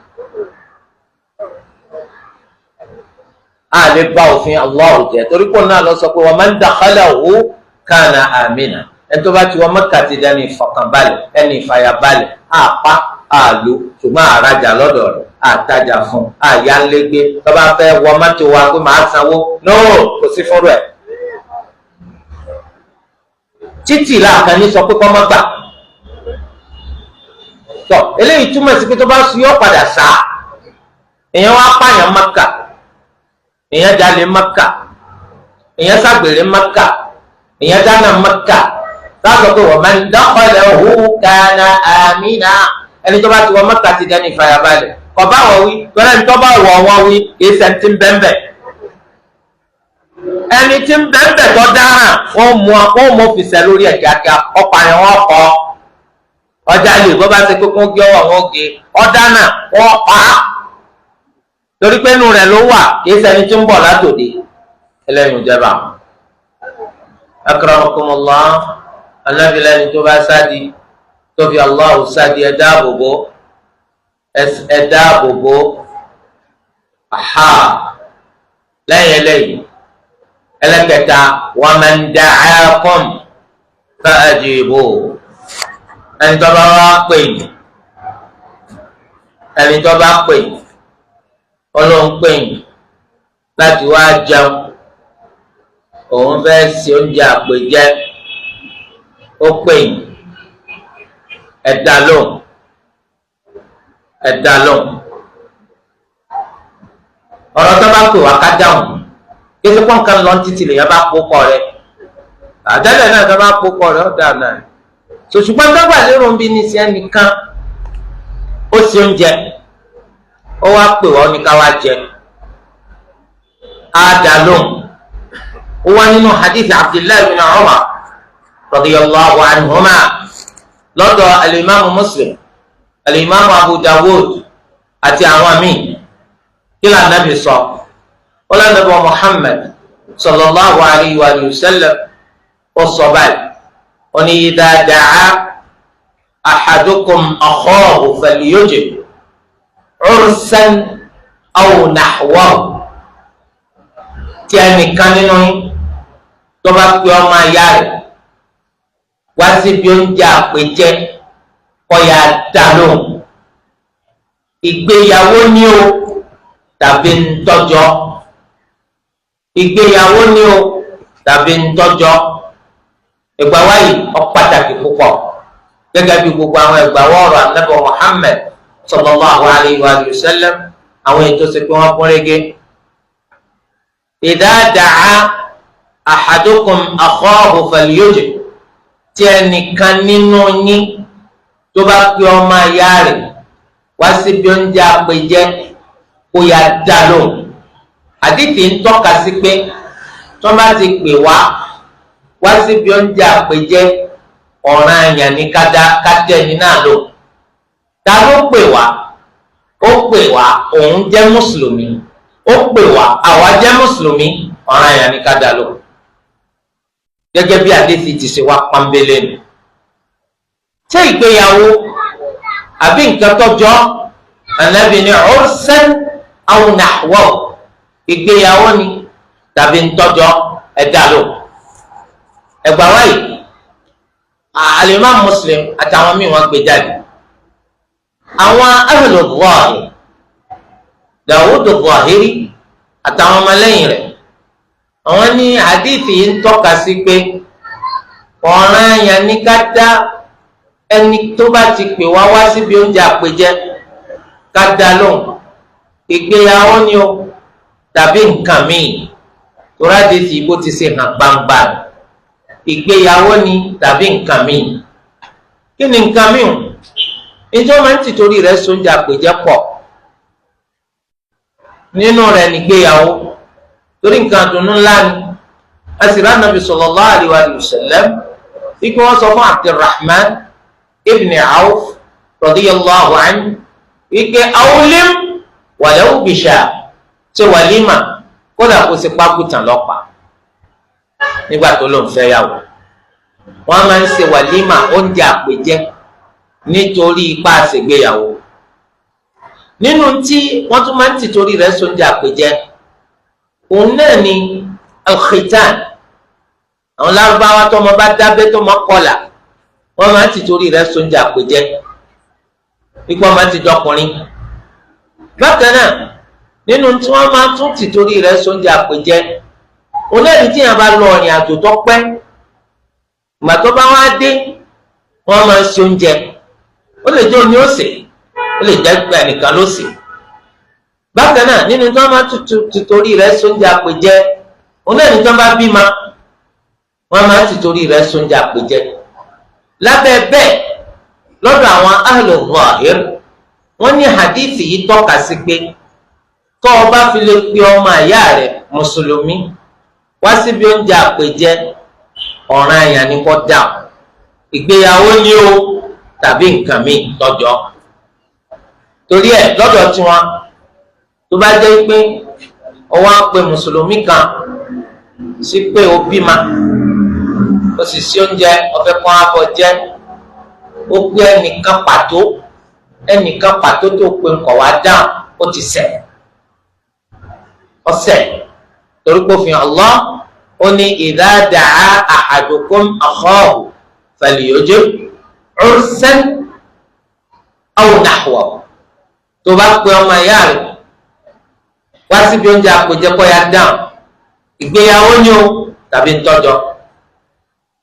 A lè bá òfin Allah jẹ́, torí pé náà lọ sọ pé wa man dakhalahu kana amina, ẹni tó bá ti wọ Mẹ́kà ti dẹni ìfọkànbalẹ̀, ẹni ìfàyàbalẹ̀. Àpá àlò, ṣùgbọ́n àrajà lọ́dọ̀ rẹ̀, àtajà fún, àyálégbé. Tó bá fẹ́ wọ mọ́tò wa pé màá sanwó, nóò, kò sí fúnrú ẹ̀. Títì làákan ní sọ pé kọ́ mọ́ gbà. Tọ́ eléyìí túmọ̀ sí pé tó bá sùn yóò padà sá. Èèyàn wá pààyàn Mẹ́kà, èèyàn jalè Mẹ́kà, èèyàn ṣàgbèrè Mẹ́kà, èèyàn dáná Mẹ́kà. Láti sọ pé wa man dakhalahu kana amina, ẹni tó bá ti wọ Mẹ́kà ti dẹni ìfàyàbalẹ̀. Kò bá wọ wí, tọ́lá ẹni tó bá wọ wọn wí, kì í ṣe ti ń bẹ́ńbẹ́. Ẹni tí ń bẹ́ńbẹ́ tó dáràn, wọ́n mú òfìsẹ́ lórí ẹ̀ kíákíá, ọ̀pọ̀ àyàn wọn kọ́. Ọjà lè bọ́ bá ṣe pé kó gé ọwọ́ wọn gé, ọ̀dánà wọn pa á, torí pé inú rẹ̀ ló wà, kì í ṣẹni tí ń bọ̀ látòde. Ẹlẹ́yìn ìjẹba. Akramakumullah, anábìlẹ́ni tó bá sádi, tó fi Allahu sádi, ẹ dáàbòbò, ẹ dáàbòbò. Aha, lẹ́yìn eléyìí ẹlẹ́kẹta, wa man da'akum fa ajibu, ẹni tó bá wá pè yín, ẹni tó bá pè yín, Ọlọ́run pè yín láti wá jẹun, òun fẹ́ ṣe oúnjẹ àpèjẹ, ó pè yín, ẹ dá lóhùn, ẹ dá lóhùn. Ọ̀rọ̀ tó bá pè wá ká dáhùn, kí ẹsẹ̀ pọ́n kan lọ títí lèyàn bá kó kọ rẹ̀, àjálẹ̀ náà tó bá kó kọ rẹ̀ ọ̀dà náà. Ṣùgbọ́n dọ́gba lérò ń bí ní sí ẹnìkan, ó ṣe oúnjẹ, ó wá pè wá, ó ní ká wá jẹ, á dá lóhùn. Ó wá nínú hadith Abdullahi bin Umar radiyallahu anhuma lọ́dọ̀ alimami Muslim, alimami Abu Dawud àti àwọn míì. Kí ló Ànábì sọ? Ó lọ Ànábì Muhammad sallallahu alayhi wa sallam, ó sọ báyìí, ó ní idha da'a ahadukum akhahu falyujib ursan aw nahwahu. Tí ẹnìkan nínú yín tó bá pe ọmọ ìyá rẹ̀ wá síbi oúnjẹ àpèjẹ, kó yá dá lóhùn. Ìgbéyàwó ni o tàbí ntọ́jọ́, ìgbéyàwó ni o tàbí ntọ́jọ́. Ìgbà wáyé ó pàtàkì púpọ̀, gẹ́gẹ́ bí gbogbo àwọn ìgbà wọ́ọ̀rọ̀ Ànábì Muhammad sallallahu alayhi wa sallam, àwọn ètò ṣe pé wọ́n kún régé. Idha da'a ahadukum akhahu falyujib, tí ẹnìkan nínú yín tó bá pe ọmọ ìyá rẹ̀ wá síbi oúnjẹ àpèjẹ, kó yá dá lóhùn. Àdìtì ń tọ́ka sí pé Tó bá ti pè wá wá síbi oúnjẹ àpèjẹ, ọ̀ràn àyàn ní kájẹ́ni náà lò. Ta ló pè wá? Ó pè wá, òun jẹ́ mùsùlùmí. Ó pè wá, àwa jẹ́ mùsùlùmí. Ọ̀ràn àyàn ní ká dá lò, gẹ́gẹ́ bí àdéhìí ti ṣe wá pọ́nbélé nù. Ṣé ìgbéyàwó àbí nǹkan tọ́jọ́? Ànábì ní ursan aw nahwahu, ìgbéyàwó ni tàbí ntọ́jọ́, ẹ̀dá lò. Ẹgbàá wáyé, Al-Imam Muslim àtàwọn míì wọ́n gbé jáde. Àwọn ahlu Zahir, Dawud Zahiri àtàwọn ọmọlẹ́yìn rẹ̀, àwọn ní àdìsí yìí ń tọ́ka sí pé ọ̀ràn àyàn ní ká dá ẹni tó bá ti pè wá wá síbi oúnjẹ àpèjẹ, ká dá lóhùn, ìgbéyàwó ni o tàbí nǹkan míì. Torí àdìsí bó ti ṣe hàn gbangba, ìgbéyàwó ni tàbí nǹkan míì. Kí ni nǹkan míì? Ìjọ máa ń tìtorí rẹ̀ sóúnjẹ àpèjẹ pọ̀, nínú rẹ̀ nígbéyàwó, torí nǹkan àdùnnú ńlá ni. A sì rán Nàbì sallallahu alaihi wa sallam ikú wọn sọ fún Abdulrahman ibn Awf radiyallahu anhu ike awlim walau bisha, ṣe wàlímà kódà kó ṣe pákútàn lọ́pàá. Nígbà tó ló ń fẹ́ yàwó, wọ́n máa ń ṣe wàlímà, oúnjẹ àpèjẹ, nítorí ipá àṣègbéyàwó. Nínú tí wọ́n tún máa ń tìtorí rẹ̀ sóúnjẹ àpèjẹ, òun náà ni alkhitan. Àwọn Lárúbáwá, tó ọmọ bá dábẹ́, tó ọmọ kọlà, wọ́n máa ń tìtorí rẹ̀ sóúnjẹ àpèjẹ, ipò ọmọ ti dọkùnrin. Bákan náà, nínú tí wọ́n máa tún tìtorí rẹ̀ sóúnjẹ àpèjẹ, òun náà ni tí yẹn bá lọ ìrìn àjò tó pẹ́, ìgbà tó bá wá dé, wọ́n máa ń ṣe oúnjẹ. Ó lè jẹ́ òní òsè, ó lè jẹ́ pé ẹnìkan ló sè. Bákan náà, nínú tí wọ́n máa tìtorí rẹ̀ sóúnjẹ àpèjẹ, òun náà ní tí wọ́n bá bímọ, wọ́n máa tìtorí rẹ̀ sóúnjẹ àpèjẹ. Lábẹ́ bẹ́ẹ̀, lọ́dọ̀ àwọn ahlu zahir, wọ́n ní hadithi yìí tọ́ka sí pé tó o bá fi lè pe ọmọ àyá rẹ̀ mùsùlùmí wá síbi oúnjẹ àpèjẹ, ọ̀ràn àyàn ni kò dáhùn, ìgbéyàwó ni o tàbí nǹkan míì tọ́jọ́. Torí ẹ̀, lọ́dọ̀ tiwọn, tó bá jẹ́ pé ọwọ́ á pe mùsùlùmí kan sí pé o bímọ, o sì sí oúnjẹ ọ̀fẹ́ kan abọ́ jẹ́, ó pé ẹnìkan pàtó, ẹnìkan pàtó tó pe nǹkan wá dáhùn, ó ti ṣẹ̀, ọ̀sẹ̀, torí pé òfin Allah, ó ní idha da'a ahadukum akhahu falyujib ursan aw nahwahu. Tó bá pe ọmọ ìyá rẹ̀ wá síbi oúnjẹ àpèjẹ, kọ́ ya dáhùn, ìgbéyàwó ni o tàbí ntọ́jọ́.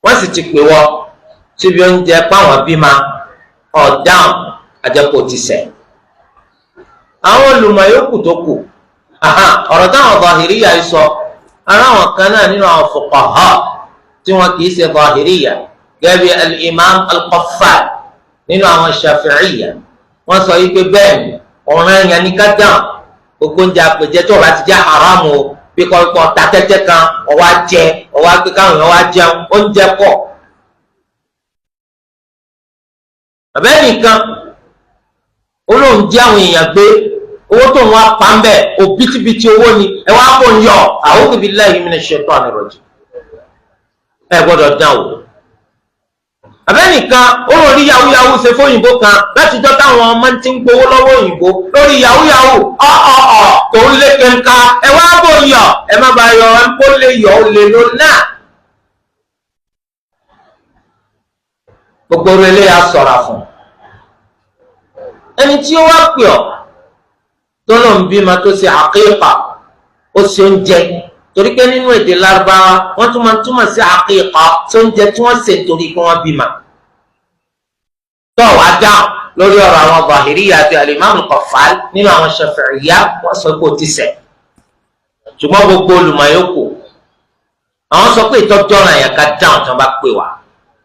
Wọ́n sì ti pè wọ́ síbi oúnjẹ páwọn bímọ, ọ̀dáhùn, àjẹpọ̀ ti ṣẹ̀. Àwọn olùmọ̀ yòókù tó kù, ọ̀rọ̀ táwọn Zahiriyya yìí sọ, ara àwọn kan náà nínú àwọn fuqaha tí wọn kì í ṣe Zahiriyya, gẹ́gẹ́ bí al-Imam al-Qaffal nínú àwọn Shafi'iyya, wọ́n sọ yìí pé bẹ́ẹ̀ ni, ọ̀ràn yẹn ní ká dáhùn gbogbo oúnjẹ àpèjẹ tó o bá ti jẹ́ haramu o, bí kò ta tẹ́tẹ́ kan, ọwọ́ á jẹ, ọwọ́ á gbé káwọn èèyàn wá jẹun, oúnjẹ pọ̀. Àbẹ́ nìkan olóhùn jẹ́ àwọn èèyàn gbé owó tó ń wá pa ń bẹ̀, òbítíbitì owó ni, ẹ wá kó ń yọ. A'udhu billahi minash shaitani rajim, ẹ gbọ́dọ̀ dán o. Àbẹ́nìkan ó rò rí yahoo yahoo ṣe fóyìnbó kan láti jọ́ táwọn ọmọ ti ń gbowó lọ́wọ́ òyìnbó lórí yahoo yahoo, ọ̀ọ̀ọ̀ tó ń lé kẹńkà, ẹ wá bò yọ, ẹ má ba yọ, ẹ kó lè yọ, ó lè lò náà. Gbogbo orí eléyà sọ̀rọ̀ fún ẹni tí ó wá pè ọ́ tó ló ń bímọ, tó ṣe àkíkà, ó ṣe oúnjẹ, torí pé nínú èdè Lárúbáwá, wọ́n tún máa túmọ̀ sí àkíkà tó oúnjẹ tí wọ́n ṣe nítorí pé wọ́n bímọ. Tó wàá dáhùn, lórí ọ̀rọ̀ àwọn Zahiriyya àti al-Imam al-Qaffal nínú àwọn Shafi'iyya, wọ́n sọ pé ó ti ṣẹ̀. Ṣùgbọ́n gbogbo olùmọ̀ yòókù, àwọn sọ pé ìtọ́jú ọ̀ràn yẹn ká dáhùn tí wọ́n bá pè wá,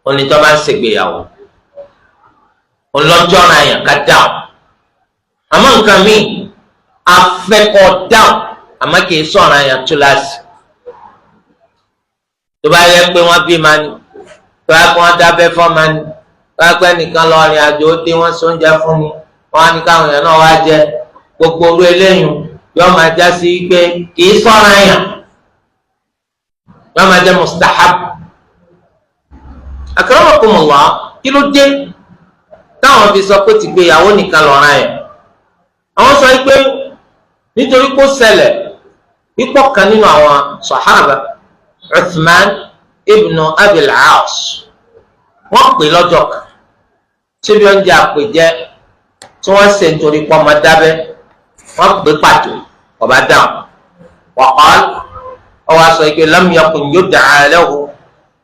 onítọ́ bá ń ṣègbéyàwó, ọlọ́jọ́ ọ̀ràn yẹn ká dáhùn. Àmọ́ nǹkan míì, afẹ́kọ̀ dáhùn, àmọ́ kì í sọ̀ràn yẹn túláàsì. Tó bá yẹ pé wọ́n bí ma ni, tó bá yẹ pé wọ́n dábẹ́ fọ́ ma ni, tó bá yẹ pé nìkan lọ rìn àjò ó dé wọ́n sóúnjẹ fún ni, wọ́n á ní káwọn èèyàn náà wá jẹ, gbogbo orú eléyìí yóò máa já sí pé kì í sọ̀rọ̀ àyàn, yóò máa jẹ́ mustahab. Akramakumullah, kí ló dé táwọn fi sọ pé tìgbéyàwó nìkan lọ́ràn yẹn? Àwọn sọ pé nítorí kó ṣẹlẹ̀ pípọ̀ kan nínú àwọn sàhábà, Uthman ibn Abil Aas, wọ́n pè lọ́jọ́ kan síbi oúnjẹ àpèjẹ tí wọ́n ṣe nítorí pọ́nmọ dábẹ́, wọ́n pè pàtó ọba dáhùn. Waqal, ọwọ́ aṣọ ìpè lam yakun yud'a lahu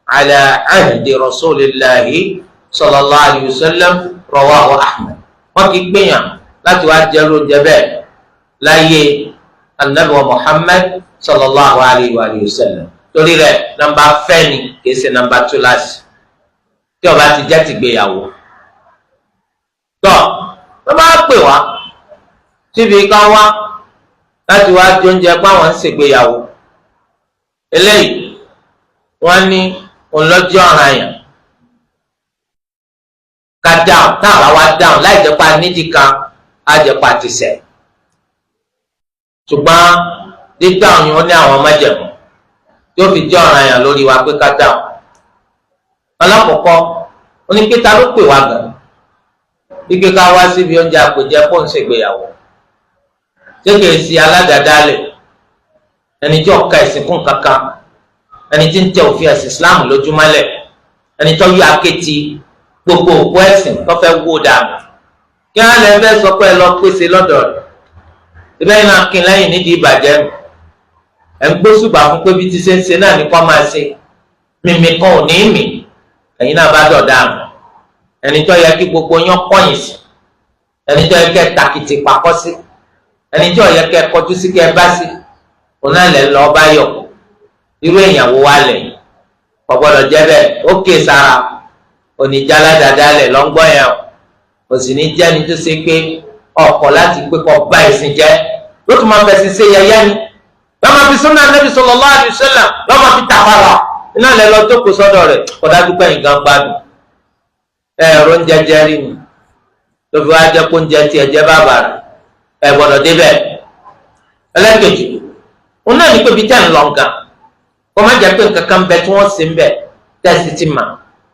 ala ahdi rasulillahi sallallahu alayhi wa sallam, rawahu Ahmad. Wọ́n kì í gbìyàn láti wá jẹ́ oúnjẹ bẹ́ẹ̀ láyé anabi wa Muhammad sallallahu alayhi wa sallam. Torí rẹ̀ nàmbà fẹ́ni kìí ṣe nàmbà túláàsì tí ó bá ti jẹ́ ti gbéyàwó. Tọ́ wọ́n bá pè wá síbi ká wá láti wá jẹ oúnjẹ pé àwọn ń ṣègbéyàwó, eléyìí wọ́n ní òun lọ́jọ́ ọ̀ràn yẹn ká dáhùn. Tá a bá wá dáhùn láì jẹ́ pa nídìí kan, á jẹ́ pa ti sẹ̀. Ṣùgbọ́n dídáhùn yìí ó ní àwọn májẹ̀mú tí ó fi jẹ́ ọ̀ràn yẹn lórí wa pé ká dáhùn. Alákọ̀ọ́kọ́ onípẹ́ta ló pè wá gan ike ká wá síbi oúnjẹ àpèjẹ kó ń ṣègbéyàwó, ṣé kìí ṣe aládàádáálẹ̀, ẹni tí ọ̀ka ẹ̀sìn kún kankan, ẹni tí ń tẹ òfin ẹ̀sìn Islam lójúmọ́lẹ̀, ẹni tó yọ akéti gbogbo òkú ẹ̀sìn tó fẹ́ wó dànù. Kí wọ́n lè fẹ́ sọ pé ẹ lọ pèsè lọ́dọ̀ rẹ̀, síbẹ̀ yìí náà kí n lẹ́yìn nídìí ìbàjẹ́ mi, ẹ̀ ń gbósùbà fún pé bí ti ṣe ń ṣe náà ní kọ́ máa ṣe, mímí kan ò ní mì, ẹ̀yin náà bá dọ̀ dànù. Ẹni tó yẹ kí gbogbo yán kọ̀yìn sí, ẹni tó yẹ kẹ́ takìtì pakọ́ sí, ẹni tó yẹ kẹ́ kọjú sí kẹ́ bá sí, òun náà lẹ̀ lọ bá yọ̀. Irú èèyàn wo wá lẹ̀ kò gbọ́dọ̀ jẹ́ bẹ́ẹ̀. Ó ké sára oníjàlá dáadáa lẹ̀ lọ́ngbọ́n yẹn o, kò sì ní jẹ́ni tó ṣe pé ọkọ̀ láti pé kọ́ bá ẹ̀sìn jẹ́, ló tún máa fẹ̀sìn ṣe yẹyẹ ni, lọ́ máa fi súnà Nabi sallallahu alaihi wasallam, lọ́ máa fi tàfàrà iná lẹ lọ jókòó sọ́dọ̀ rẹ̀. Kò dájú pé nǹkan gbádùn ẹ̀rọ ń jẹjẹ rí ni tó fi wá jẹ́ kó ń jẹ tiẹ̀ jẹ́ bàbà rẹ̀, ẹ̀ gbọ́dọ̀ débẹ̀. Ẹlẹ́kejì òun náà ní pé ibi tẹ́ ń lọ nǹkan kó má jẹ́ pé nǹkan kan bẹ tí wọ́n sì ń bẹ̀ tẹ́sí ti mà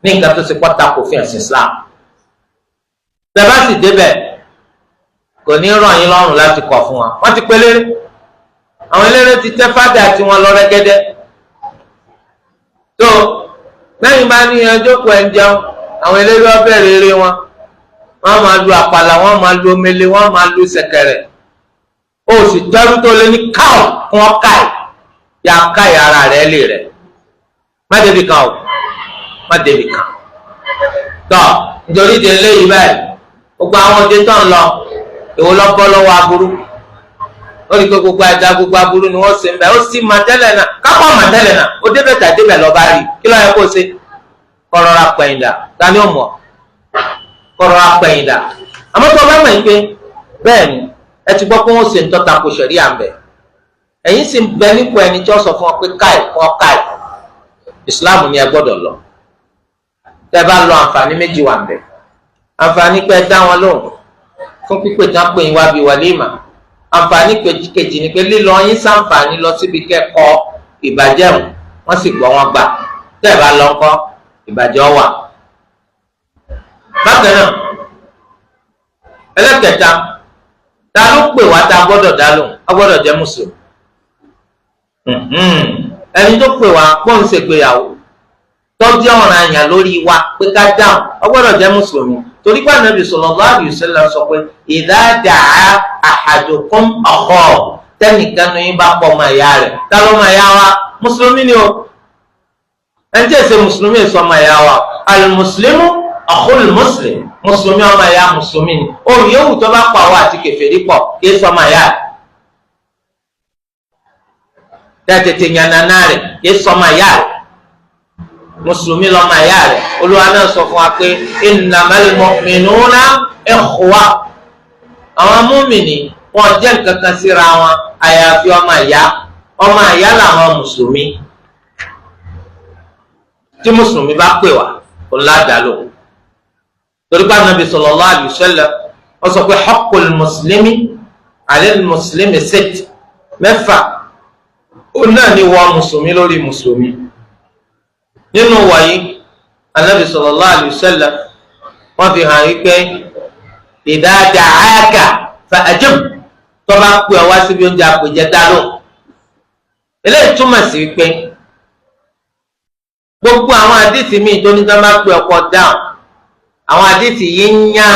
ní nǹkan tó ṣe pọ́ta kò fi ẹ̀sìn Islam. Tẹ́ bá sì débẹ̀ kò ní rọ̀ yín lọ́rùn láti kọ̀ fún wa. Wọ́n ti pé eléré, àwọn eléré ti tẹ́ fádà tí wọ́n lọ rẹ́gẹ́dẹ́. Tó lẹ́yìn bá ní ẹjọ́ kọ ẹ̀ ń jẹun, àwọn eléré ọbẹ̀ rere wọn, wọ́n máa lu àpàlà, wọ́n máa lu omele, wọ́n máa lu ṣẹ̀kẹ̀rẹ̀. Ó sì tẹ́rù tó lé ní káò fún ọ káì yà káì ara rẹ̀ lè rẹ̀. Má débi kan o, má débi kan. Tọ́ nítorí ìdí eléyìí báyìí, gbogbo àwọn òde tó ń lọ, èwo lọ bọ́ lọ́wọ́ aburú? Ó rí i pé gbogbo àjà gbogbo aburú ni wọ́n ṣe ń bẹ̀. Ó sì mà tẹ́lẹ̀ náà, kápọ̀ mà tẹ́lẹ̀ náà, ó débẹ̀ tà débẹ̀ lọ́ba rí. Kí ló yẹ kó ṣe? Kọ̀rọ̀ra pẹ̀yìndà, tani ó mọ̀? Kọ̀rọ̀ra pẹ̀yìndà. Àmọ́ tó o bá mọ̀ yín pé bẹ́ẹ̀ ni ẹ ti gbọ́ pé wọ́n ṣe ń tọ́ta kò ṣẹ̀rí à ń bẹ̀. Ẹ̀yin sì ń bẹ nípò ẹni tí wọ́n sọ fún ọ pé káì fún ọ káì. Ìsìláàmù ni ẹ gbọ́dọ̀ lọ. Tẹ́ bá lọ, àǹfààní méjì wà ń bẹ̀. Àǹfààní pé ẹ dá wọn lóhùn fún pípé tí wọ́n pè yín wá bí wàlímà. Àǹfààní kejì ni pé lílọ yín sàǹfààní lọ síbi kẹ́kọ̀ọ́ ìbàjẹ́ wọn sì gbọ́ wọn gbà. Tẹ́ bá lọ ńkọ́, ìbàjẹ́ wà. Bákan náà, ẹlẹ́kẹta, ta ló pè wá tá a gbọ́dọ̀ dá lóhùn? A gbọ́dọ̀ jẹ́ mùsùlùmí. Ẹni tó pè wá pọ́n ṣègbéyàwó tọ́jú ọ̀ràn àyàn lórí wa pé ká dáhùn, a gbọ́dọ̀ jẹ́ mùsùlùmí. Torí pé Ànábì sallallahu alaihi wasallam sọ pé idha da'a ahadukum akhahu, tẹ́nìkan ní bá pọ̀ ọmọ ìyá rẹ̀. Ta ló ọmọ ìyá wa? Mùsùlùmí ni o. Ẹni tí èsè mùsùlùmí èso ọmọ ìyá wa. Al-muslimu akhul muslim, mùsùlùmí ọmọ ìyá mùsùlùmí ni. Òun yòówù tó bá pa àwọn àti kèfèrí pọ̀ kí èso ọmọ ìyá rẹ̀. Tètè yànnàná rẹ̀ kí èso ọmọ ìyá rẹ̀. Mùsùlùmí lọ́mọ ìyá rẹ̀. Olúwa náà sọ fún wa pé innamal mu'minuna ikhwa, àwọn múmìnì wọn jẹ́ nǹkan kan síra wọn àyàfi ọmọ ìyá. Ọmọ ìyá làwọn mùsùlùmí. Tí mùsùlùmí bá pè wá, òun ládàá lò. Torí pé Ànábì sallallahu alaihi wasallam wọ́n sọ pé haqqul muslimi ala al-muslimi sitt, mẹ́fà ó náà ní wọ́n mùsùlùmí lórí mùsùlùmí. Nínú wọ̀nyí, Ànábì sallallahu alaihi wasallam wọ́n fi hàn wípé idha da'aka fa ajib, tó bá pè ọ wá síbi oúnjẹ àpèjẹ dá lóhùn. Eléyìí túmọ̀ sí wípé gbogbo àwọn àdìsí míì tó ní tó bá pè ọkọ dáhùn, àwọn àdìsí yìí ń yá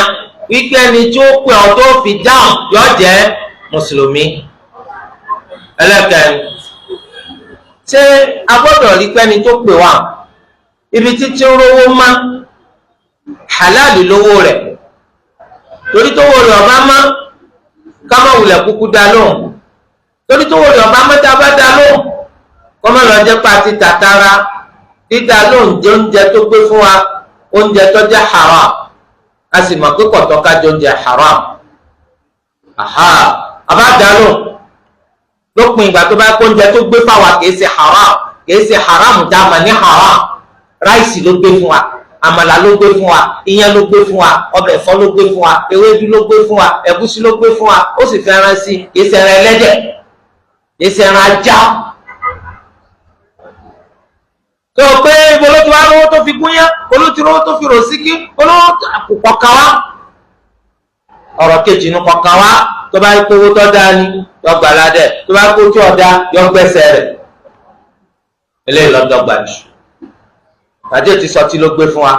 wípé ẹni tí ó pè ọ tó fi dáhùn yóò jẹ́ mùsùlùmí. Ẹlẹ́kẹ̀rin, ṣé a gbọ́dọ̀ rí pé ẹni tó pè wá ibi títí ń rówó má halali lówó rẹ̀, torí tó wọ rẹ̀ ọba má ká má wulẹ̀ kúkú dá lóhùn, torí tó wọ rẹ̀ ọba má tá a bá dá lóhùn kọ́ má lọ jẹ́ pàtí tàtàrà dídá lóhùn jẹ oúnjẹ tó gbé fún wa, oúnjẹ tó jẹ́ haram, a sì mọ̀ pé kọ̀tọ́ ká jẹ oúnjẹ haram. Aha, àbá dá lóhùn lópin ìgbà tó bá kó oúnjẹ tó gbé fáwa kìí ṣe haram, kìí ṣe haram tá a mọ̀ ní haram. Ráìsì ló gbé fún wa, àmàlà ló gbé fún wa, iyán ló gbé fún wa, ọbẹ̀ ẹ̀fọ́ ló gbé fún wa, ewédú ló gbé fún wa, ẹ̀gúsí ló gbé fún wa, ó sì fẹ́ràn sí, kìí ṣe ẹran ẹlẹ́dẹ̀, kìí ṣe ẹran ajá. Tó o pé ibo ló ti wá rówó tó fi gúnyán, olóòtú rówó tó fi rò síkí, olówó kọ̀ọ̀kan wá. Ọ̀rọ̀ kejì nu kọ̀ọ̀kan wá, tó bá kó owó tó dáa ni yọ gbà ládẹ̀, tó bá kó tí ọ̀dá yọ gbẹ́sẹ̀ rẹ̀. Eléyìí lọ́dọ̀gba jù. Tàbí ti sọtí ló gbé fún wa,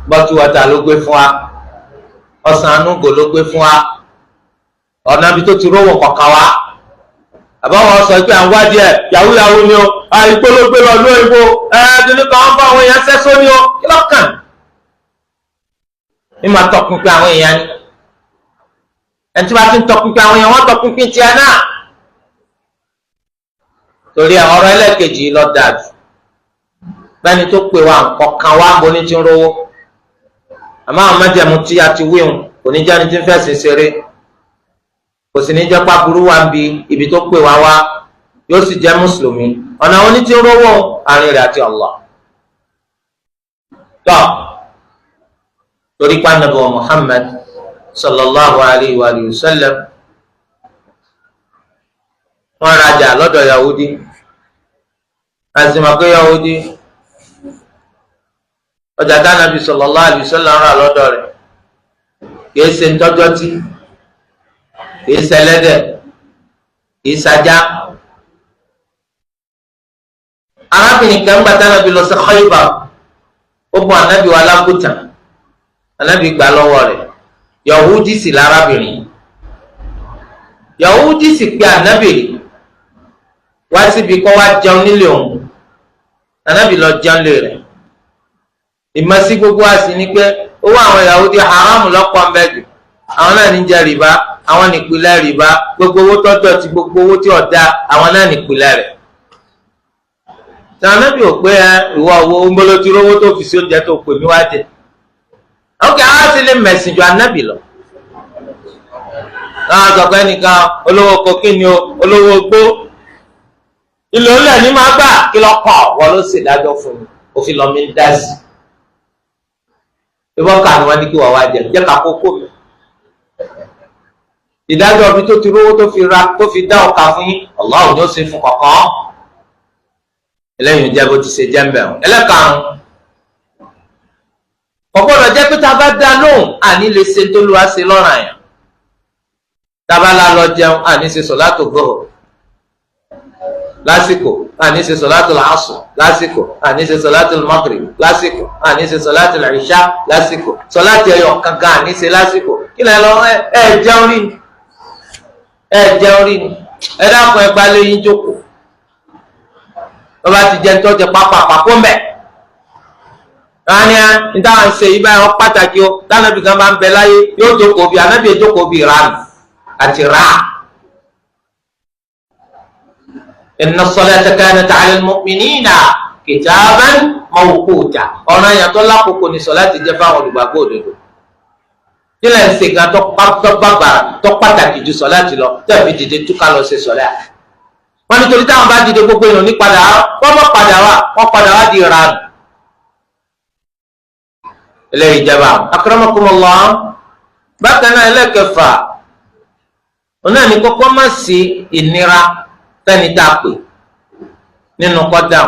bọ́tú wọ́tà ló gbé fún wa, ọ̀sán anúgò ló gbé fún wa, ọ̀nà ibi tó ti rówó kọ̀ọ̀kan wa. Àbáwọn sọ pé àwọn wádìí ẹ̀ yahoo yahoo ni o, àìpé ló gbé lọ lóyìnbó, ẹ̀ẹ́dínní kan ń bá àwọn èèyàn sẹ́só ni o, kí lọ́kàn? Ní máa tọpinpin àwọn èèyàn ni. Ẹni tí wọ́n ti ń tọpinpin àwọn èèyàn, wọ́n tọpinpin tiẹ̀ náà. Torí ọ̀rọ̀ ẹlẹ́ẹ̀kejì ló dáa jù. Bẹ́ẹ̀ni tó pè wá nǹkan wá ń bo ní ti ń rówó. Àmọ́ àwọn májẹ̀mú tí a ti wíhun kò ní jẹ́ ẹni tí ń fẹ̀sìn ṣeré. Kò sì ní jẹ́ pàbùrú wa ń bi ibi tó pè wá wá, yóò sì jẹ́ mùsùlùmí. Ọ̀nà àwọn oní tí ń rówó àárín rẹ̀ àti Allah. Tọ́ torí pa Ànábì Muhammad sallallahu alayhi wa sallam wọ́n rajà lọ́dọ̀ Yahudi, àti mọ̀ pé Yahudi ọjà tánàbí sallallahu alayhi wa sallam rà lọ́dọ̀ rẹ̀ kìí ṣe ńtọ́jọ́tì, kìí ṣe ẹlẹ́dẹ̀, kìí ṣajá. Arábìnrin kan gbà tánàbí lọ sí Khaybar, ó bọ ànábì wa lágùtàn, ànábì gbà lọ́wọ́ rẹ̀. Yahudi sì lárábìnrin, Yahudi sì pé ànábì wá síbi kọ́ wá jẹun nílé òun, ànábì lọ jẹun lé rẹ̀. Ìmọ̀sí gbogbo wa sì ni pé owó àwọn Yahudi haramu lọ́pọ̀ ń bẹ jù, àwọn náà ní jẹ rìbá, àwọn nìpìlẹ̀ rìbá, gbogbo owó tọ́jọ́ ti gbogbo owó tí ọ̀dà, àwọn náà nìpìlẹ̀ rẹ̀. Tànàbí ò pé ìwọ owó ńbọ́ló ti rówó tó fi sí oúnjẹ tó pè mí wá jẹ. Ókè, àwọn sì lè mẹ̀sìn ju ànábì lọ. Náà sọ pé nìkan olówó kokíni o, olówó gbó. Ìlò ńlẹ̀ ní máa gbà kí lọ kọ̀ wọ́n ló ṣèdájọ́ fún mi, òfin lọ mi ń dá sí. Ìbọn kà ni wọ́n ní kí wọ́n wá jẹ, jẹ́ ká kókó mi. Ìdájọ́ ibi tó ti rówó tó fi ra tó fi dá ọkà fún yín, Allah ni ó ṣe fún kọ̀ọ̀kan. Eléyìí jẹ́ bó ti ṣe jẹ́ ń bẹ̀ wọ́n. Ẹlẹ́karùn-ún, kò gbọ́dọ̀ jẹ́ pé tá a bá dá lóhùn àní lè ṣe tó lù wá ṣe lọ́ràn àyàn. Tá a bá la lọ jẹun àní ṣe sọ̀látò gbọ́họ̀ lásìkò, àní ṣe sọ̀látò làásù lásìkò, àní ṣe sọ̀látò magrib lásìkò, àní ṣe sọ̀látò ìṣá lásìkò, sọ̀látò ẹyọ kankan àní ṣe lásìkò. Kí lẹ lọ ẹ jẹun rí ni, ẹ jẹun rí ni, ẹ dákun ẹ gbalẹ̀ yín jókòó. Bàbá ti jẹun tó jẹ pápá kó mbẹ. Rania níta à ń ṣe yìí báyìí wọ́n pàtàkì o, tánàbì kan máa ń bẹ láyé yóò jókòó bí anábì jókòó bí ránù àti rà. Inna as-salata kanat 'ala al-mu'minina kitaban mawquta. Ọ̀ràn yàtọ̀ lákòókò ní sọ láti jẹ́ fáwọn olùgbàgbọ́ òdodo. Nílẹ̀ ń ṣe gan tó bàbàrà tó pàtàkì ju sọ láti lọ tẹ́ẹ̀ fi dìde túká lọ ṣe sọ̀lá. Wọ́n nítorí táwọn bá dìde gbogbo èèyàn ní padà wọ́n mọ̀ padà wá, wọ́n padà wá di ìranù. Eléyìí jẹba. Akramakumullah. Bákan náà, ẹlẹ́kẹfà òun náà ní kọ́kọ́ má sí ìnira fẹ́ni tá a pè nínú kọ́dà.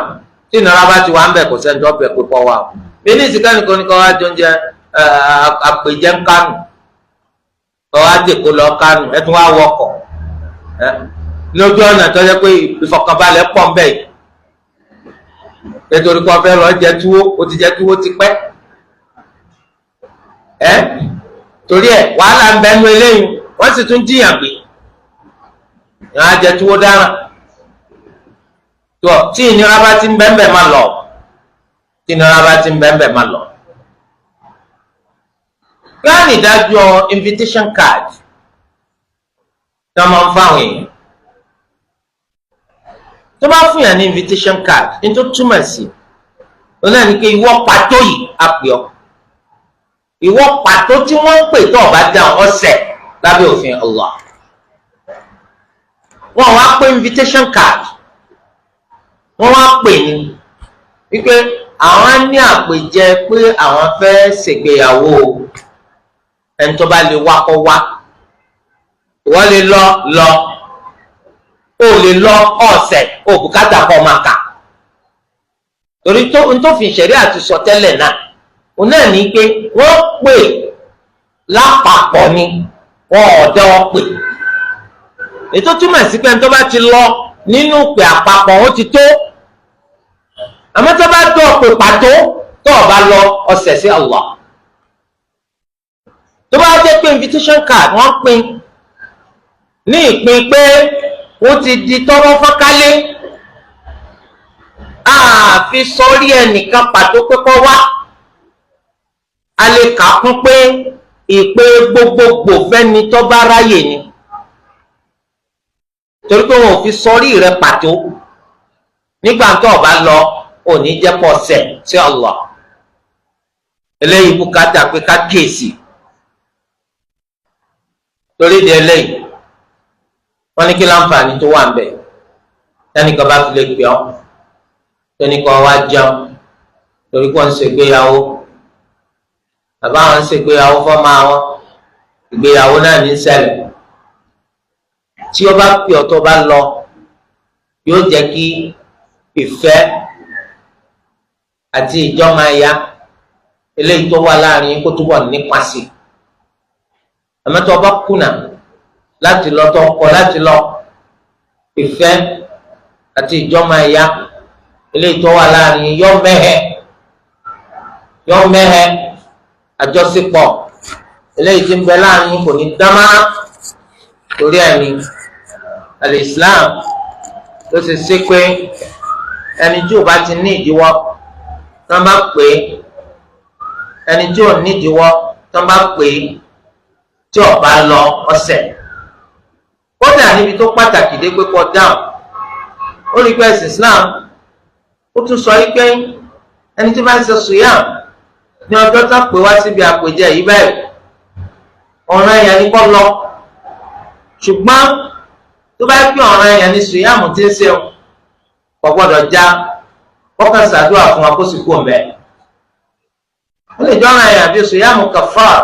Tí ìnira bá ti wà ń bẹ̀, kò sẹ́ni tó bẹ̀ pé kọ́ wa o. Bí ní ìsìnká nìkan ní kọ́ wá jọ oúnjẹ àpèjẹ ń Kánò, kọ́ wá dèkó lọ Kánò, ẹ tún wá wọkọ̀ lójú ọ̀nà tó yẹ pé ìfọ̀kànbalẹ̀ pọ̀ ń bẹ̀ yìí, nítorí kọ́ fẹ́ lọ jẹ túwó, ó ti jẹ túwó tipẹ́ ẹ. Torí ẹ, wàhálà ń bẹnu eléyìí, wọ́n sì tún jiyàn gbé ìwọ́n á jẹ túwó dáràn tó. Tí ìnira bá ti ń bẹ́ẹ̀ máa lọ, tí ìnira bá ti ń bẹ́ẹ̀ máa lọ. Kíláàní ìdájọ́ invitation card tí wọ́n máa ń fáwọn èèyàn? Tó bá fún yàn ní invitation card, ní tó túmọ̀ sí òun náà ní pé ìwọ pàtó yìí á pè ọ́. Ìwọ pàtó tí wọ́n ń pè, tó o bá dáhùn, ọ̀sẹ̀ lábẹ́ òfin Allah. Wọ́n wá pé invitation card, wọ́n wá pè ní wípé àwọn ní àpèjẹ pé àwọn fẹ́ ṣègbéyàwó, ẹni tó bá lè wá kó wá. Ìwọ lè lọ lọ, o lè lọ, ọ̀sẹ̀ o bùkátà kọ́ máa kà, torí tó n tó fi ṣẹ̀rí àti sọ tẹ́lẹ̀ náà, òun náà ní pé wọ́n pè lápapọ̀ ni, wọ́n ọ̀dọ́ pè. Ètò túmọ̀ sí pé ẹni tó bá ti lọ nínú pè àpapọ̀, ó ti tó. Àmọ́ tó bá tó pè pàtó, tó o bá lọ, ọ̀sẹ̀ sí Allah. Tó bá jẹ́ pé invitation card wọ́n pín ní ìpín pé ó ti di tọ́rọ́ fọ́nkálé, àfi sọrí ẹnìkan pàtó pé kọ́ wá, a lè kà á kún pé ìpè gbogbogbò fẹ́ni tó bá ráyè ni, torí pé wọn ò fi sọrí rẹ pàtó. Nígbà tó o bá lọ, ò ní jẹ́ pọ̀ sẹ̀ sí Allah. Eléyìí bùkátà pé ká kíyèsí. Torí di eléyìí, wọ́n ní kí láǹfààní tó wà ń bẹ̀ tẹ́nìkan bá fi lè pè ọ́, tẹ́nìkan wá jẹun, torí pé wọ́n ń ṣègbéyàwó, bàbá àwọn ń ṣègbéyàwó fọ́mọ àwọn, ìgbéyàwó náà ní ṣẹlẹ̀. Tí ó bá pè ọ́, tó bá lọ, yóò jẹ́ kí ìfẹ́ àti ìjọ́mọ ẹ̀yà eléyìí tó wà láàrin kó túbọ̀ nípa sí i. Àmọ́ tó bá kùnà láti lọ, tó kọ̀ láti lọ, ìfẹ́ àti ìjọ́mọ ẹ̀yà eléyìí tó wà láàrin yọ mẹ́hẹ̀, yọ mẹ́hẹ̀. Àjọṣepọ̀ eléyìí tí ń bẹ láàrin kò ní dámárà. Torí ẹ̀ ní al-Islam ló ṣe ṣe pé ẹni tí ò bá ti ní ìdíwọ́ tí wọ́n bá pè é, ẹni tí ò ní ìdíwọ́ tí wọ́n bá pè é, tí ò bá lọ, ọ̀sẹ̀. Kódà níbi tó pàtàkì dé pé kọ́ dáhùn, ó rí pé ẹ̀sìn Islam ó tún sọ yìí pé ẹni tí bá ń ṣe sùyàm ní ọjọ́ tó pè wá síbi àpèjẹ yìí báyìí, ọ̀ràn ẹ̀yàn ní kọ́ lọ. Ṣùgbọ́n tó bá pé ọ̀ràn ẹ̀yàn ní sùyàmù tí ń ṣe, kò gbọ́dọ̀ já, kọ́kàn ṣàdúrà fún wa kó sì kú ọ̀mẹ́. Ó lè jọ́ràn ẹ̀yàn bí sùyàmù kàfàr,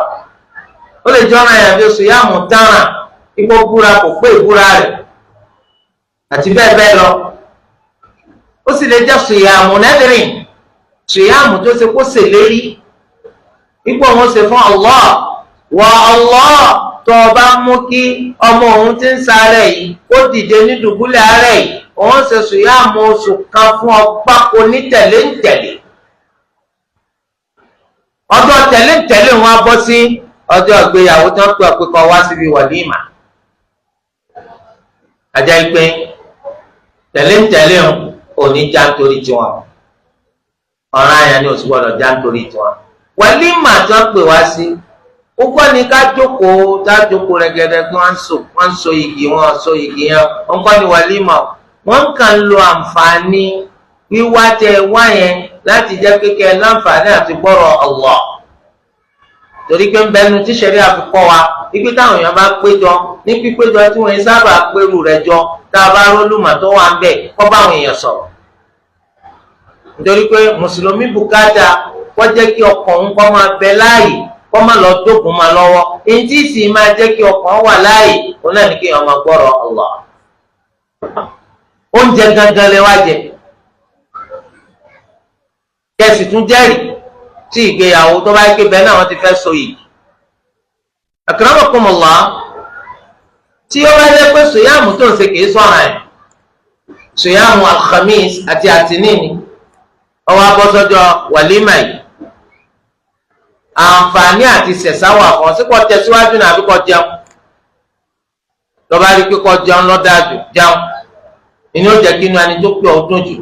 ó lè jọ́ràn ẹ̀yàn bí sùyàmù tánà ipò búra kò pé ìbúra rẹ̀, àti bẹ́ẹ̀ bẹ́ẹ̀ lọ. Ó sì lè jẹ́ sùyàmù nẹ́dìrín, sùyàmù tó ṣe kó ṣèlérí ipò òun ṣe fún Allah wà Allah, tó o bá mú kí ọmọ òun ti ń sáré yìí kó dìde ní dùbúlẹ̀ àárẹ̀ yìí, òun ṣe sùyàmù oṣù kan fún ọ gbáko ní tẹ̀lé ń tẹ̀lé. Ọjọ́ tẹ̀lé ń tẹ̀lé wọn á bọ́ sí ọjọ́ ìgbéyàwó tí wọ́n pè ọ́ pé kó wá síbi wàlímà. Ajá ìpè tẹ̀lé ń tẹ̀lé ò ní já nítorí tiwọn, ọ̀ràn àyàn ni oṣù gbọ́dọ̀ já nítorí tiwọn. Wàlímà tí wọ́n pè wá sí, ó kọ́ ni ká jókòó, tá jókòó rẹ̀gẹ̀dẹ̀ pé wọ́n ń so igi, wọ́n so igi yẹn, wọ́n kọ́ ni wàlímà. Wọ́n kàn ń lo àǹfààní wíwá tẹ wá yẹn láti jẹ́ kékeré láǹfààní àti gbọ́rọ̀ Allah, torí pé ń bẹnu tíṣẹ̀rí àfikọ́ wa ibi táwọn èèyàn bá péjọ ní pípéjọ tí wọ́n sábà pérù rẹ̀ jọ. Tá a bá rólùmọ̀ tó wà ń bẹ̀ kó bá àwọn èèyàn sọ̀rọ̀, nítorí pé mùsùlùmí bùkátà kó jẹ́ kí ọkàn òun kó máa bẹ láàyè, kó má lọ dógun máa lọ́wọ́. Èyí tí sì máa jẹ́ kí ọkàn wà láàyè òun náà ní kí èèyàn máa gbọ́rọ̀ Allah. Oúnjẹ gangan lè wá jẹ, kẹsì tún jẹ́rìí tí ìgbéyàwó tó bá yẹ kí bẹ́ẹ̀ náà wọ́n ti fẹ́ so yìí. Akramakumullah, tí ó bá yẹ pé sòyàmù tó ń ṣe kìí sọ̀ràn ẹ̀, sòyàmù alhamis àti àtìníní ọwọ́ abọ́sọ́jọ́ wàlímà yìí, àǹfààní àti sẹ̀sáwà kan sí kò tẹ̀síwájú náà àbí kò jẹun. Lọ́ba rí pé kò jẹun lọ́dájú jẹun, ìní ó jẹ́ kí inú ẹni tó pé ọdún jù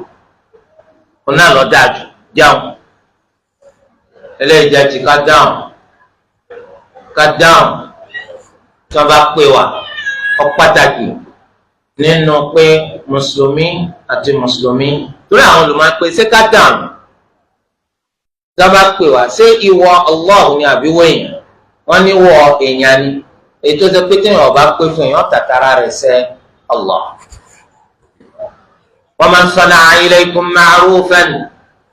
òun náà lọ́dájú jẹun. Eléyìí jẹ́ ti ká dáhùn, ká dáhùn tí wọ́n bá pè wá. Ó pàtàkì nínú pé mùsùlùmí àti mùsùlùmí, torí àwọn olùmọ̀ pé ṣé ká dáhùn tí wọ́n bá pè wá, ṣé ìwọ Allah ni àbí wọ èèyàn? Wọ́n ní wọ èèyàn ni, èyí tó ṣe pé tí èèyàn bá pè fún èèyàn tàtàrà rẹ̀ ṣe Allah. Wa man sana'a ilaykum ma'rufan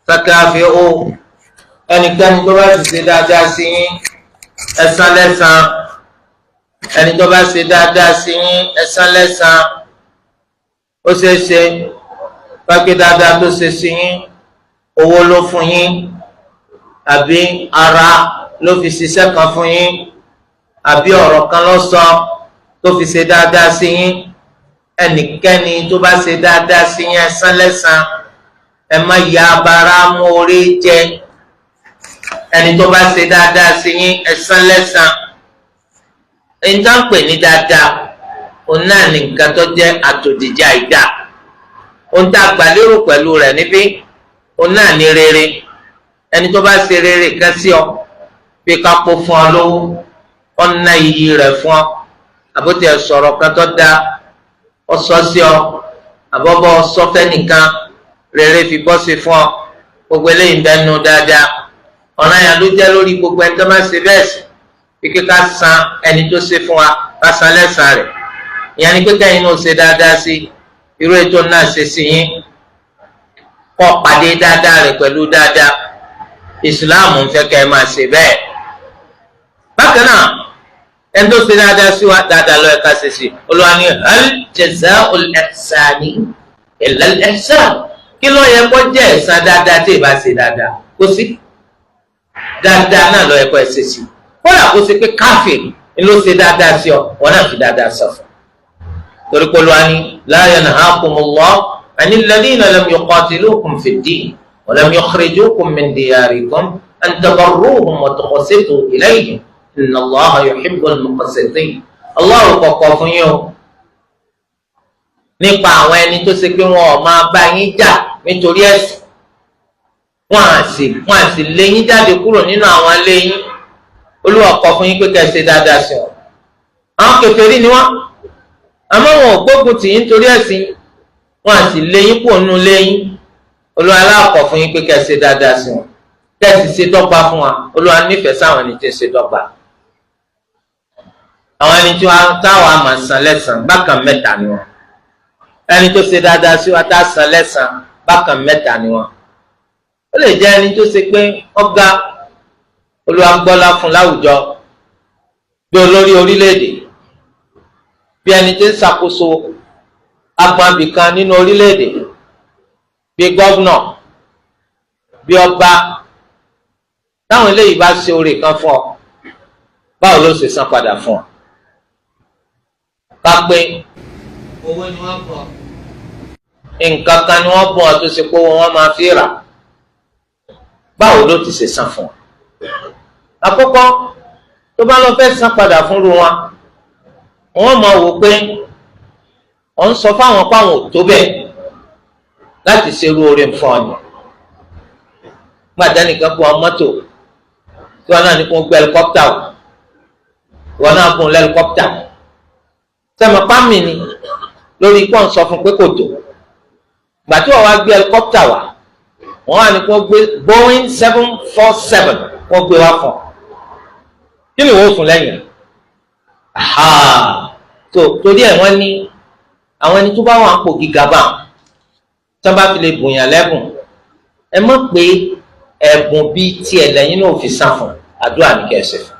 fakafi'uhu, ẹnikẹ́ni tó bá sì ṣe dáadáa sí yín, ẹ san lẹ́san. Ẹni tó bá ṣe dáadáa sí yín, ẹ san lẹ́san. Ó ṣeé ṣe pàkí dáadáa tó ṣe sí yín, owó ló fún yín, àbí ara ló fi ṣiṣẹ́ kan fún yín, àbí ọ̀rọ̀ kan ló sọ tó fi ṣe dáadáa sí yín. Ẹnikẹ́ni tó bá ṣe dáadáa sí yín, ẹ san lẹ́san. Ẹ má ya abara mú orí jẹ. Ẹni tó bá ṣe dáadáa sí yín, ẹ san lẹ́san. Ẹni tó ń pè ní dáadáa, òun náà ní nǹkan tó jẹ́ àtòdìjẹ àìdá. Ohun tá a gbà lérò pẹ̀lú rẹ̀ níbí, òun náà ní rere. Ẹni tó bá ṣe rere kan sí ọ, bí ká kó fún ọ lówó, ọ̀nà iyì rẹ̀ fún ọ, àbótí ẹ̀ sọ̀rọ̀ kan tó dáa ọ sọ sí ọ, àbọ̀bọ̀ sọfẹ́ nìkan rere fi bọ́ sí fún ọ, gbogbo eléyìí ń bẹnu dáadáa. Ọ̀ràn yẹn ló jẹ́ lórí gbogbo ẹni tó bá ṣe bẹ́ẹ̀ sí kíkẹ́ ká san ẹni tó ṣe fún wa, ká san lẹ́san rẹ̀. Ìyẹn ni pé kẹ́yìn náà ṣe dáadáa sí irú ètò náà ṣe sí yín, kọ́ pàdé dáadáa rẹ̀ pẹ̀lú dáadáa. Ìsìláàmù ń fẹ́ kẹ́ ẹ máa ṣe bẹ́ẹ̀. Bákan náà, ẹni tó ṣe dáadáa sí wa, dáadáa ló yẹ ká ṣe sí. Olúwa ní hal jaza'ul ihsani illa al ihsan. Kí ló yẹ kó jẹ́ ẹ̀san dáadáa tí ì bá ṣe dáadáa? Kó sí dáadáa náà ló yẹ kó ẹ ṣe sí. Kódà kó ṣe pé káfíìn ni ló ṣe dáadáa sí ọ, wọn náà fi dáadáa sọ fún. Torí pé Olúwa ní la yanhakumullahu anil ladhina lam yuqatilukum fid din wa lam yukhrijukum min diyarikum an tabarruhum wa tuqsitu ilayhim inna Allaha yuhibbul muqsitin. Allahu kọ̀kọ̀ fún yín o nípa àwọn ẹni tó ṣe pé wọn ò máa bá yín jà nítorí ẹ̀sìn, wọn à sì lé yín jáde kúrò nínú àwọn ilé yín. Olúwa kọ̀ fún yín pé kẹ́ ẹ ṣe dáadáa sí wọn. Àwọn kèfèrí ni wọn, àmọ́ wọn ò gbógun tì yín nítorí ẹ̀sìn, wọn à sì lé yín kúrò nínú ilé yín. Olúwa aláàkọ̀ fún yín pé kẹ́ ẹ ṣe dáadáa sí wọn, kẹ́ ẹ sì ṣe dọ́gba fún wa. Olúwa nífẹ̀ẹ́ sáwọn ẹni tí ń ṣe dọ́gba. Àwọn ẹni tí wọn táwọn àmà san lẹ́san bákan mẹ́ta ni wọn. Ẹni tó ṣe dáadáa sí wa tá a san lẹ́san bákan mẹ́ta ni wọn. Ó lè jẹ́ ẹni tó ṣe pé ọ̀gá, Olúwa gbọ́lá fún láwùjọ, bí olórí orílẹ̀-èdè, bí ẹni tó ń ṣàkóso agbọ̀nbìkan nínú orílẹ̀-èdè, bí gọ́vnọ̀, bí ọba. Táwọn eléyìí bá ṣe oore kan fún ọ, báwo ló ṣe san padà fún ọ? Ká pé owó ni wọ́n bọ̀, nǹkan kan ni wọ́n bọ̀ tó ṣe pé wọ́n máa fi rà, báwo ló ti ṣe san fún ọ? Àkọ́kọ́, tó bá lọ fẹ́ san padà fúnru wọn, wọ́n máa wò pé ọ̀ ń sọ fáwọn páwọn ò tó bẹ́ẹ̀ láti ṣerú oore fún ọ ni. Gbàdá nìkan fún ọ mọ́tò tí wọn náà ní kó gbé ẹlikọ́pítà o, wọn náà fún un lẹ́likọ́pítà, sẹ́mi pámì ni lórí ikú ọ̀n sọ fún pé kò tó. Gbà tí wọ́n wá gbé ẹlikọ́pítà wá, wọ́n wá ní kó gbé Boeing 747 kó gbé wá fún ọ, kí ni wọ́n fún lẹ́yìn? Tó torí ẹ̀ wọ́n ní Àwọn ẹni tó bá wà ń pò gíga bá tí wọ́n bá fi lè bùnyàn lẹ́bùn, ẹ mọ̀ pé ẹ̀bùn bíi tiẹ̀ lẹ́yìn náà fi san fún. Àdúrà ní kẹ́ ẹ ṣe fún,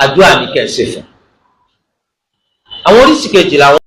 àdúrà ní kẹ́ ẹ ṣe fún. Àwọn oríṣìí kejì làwọn.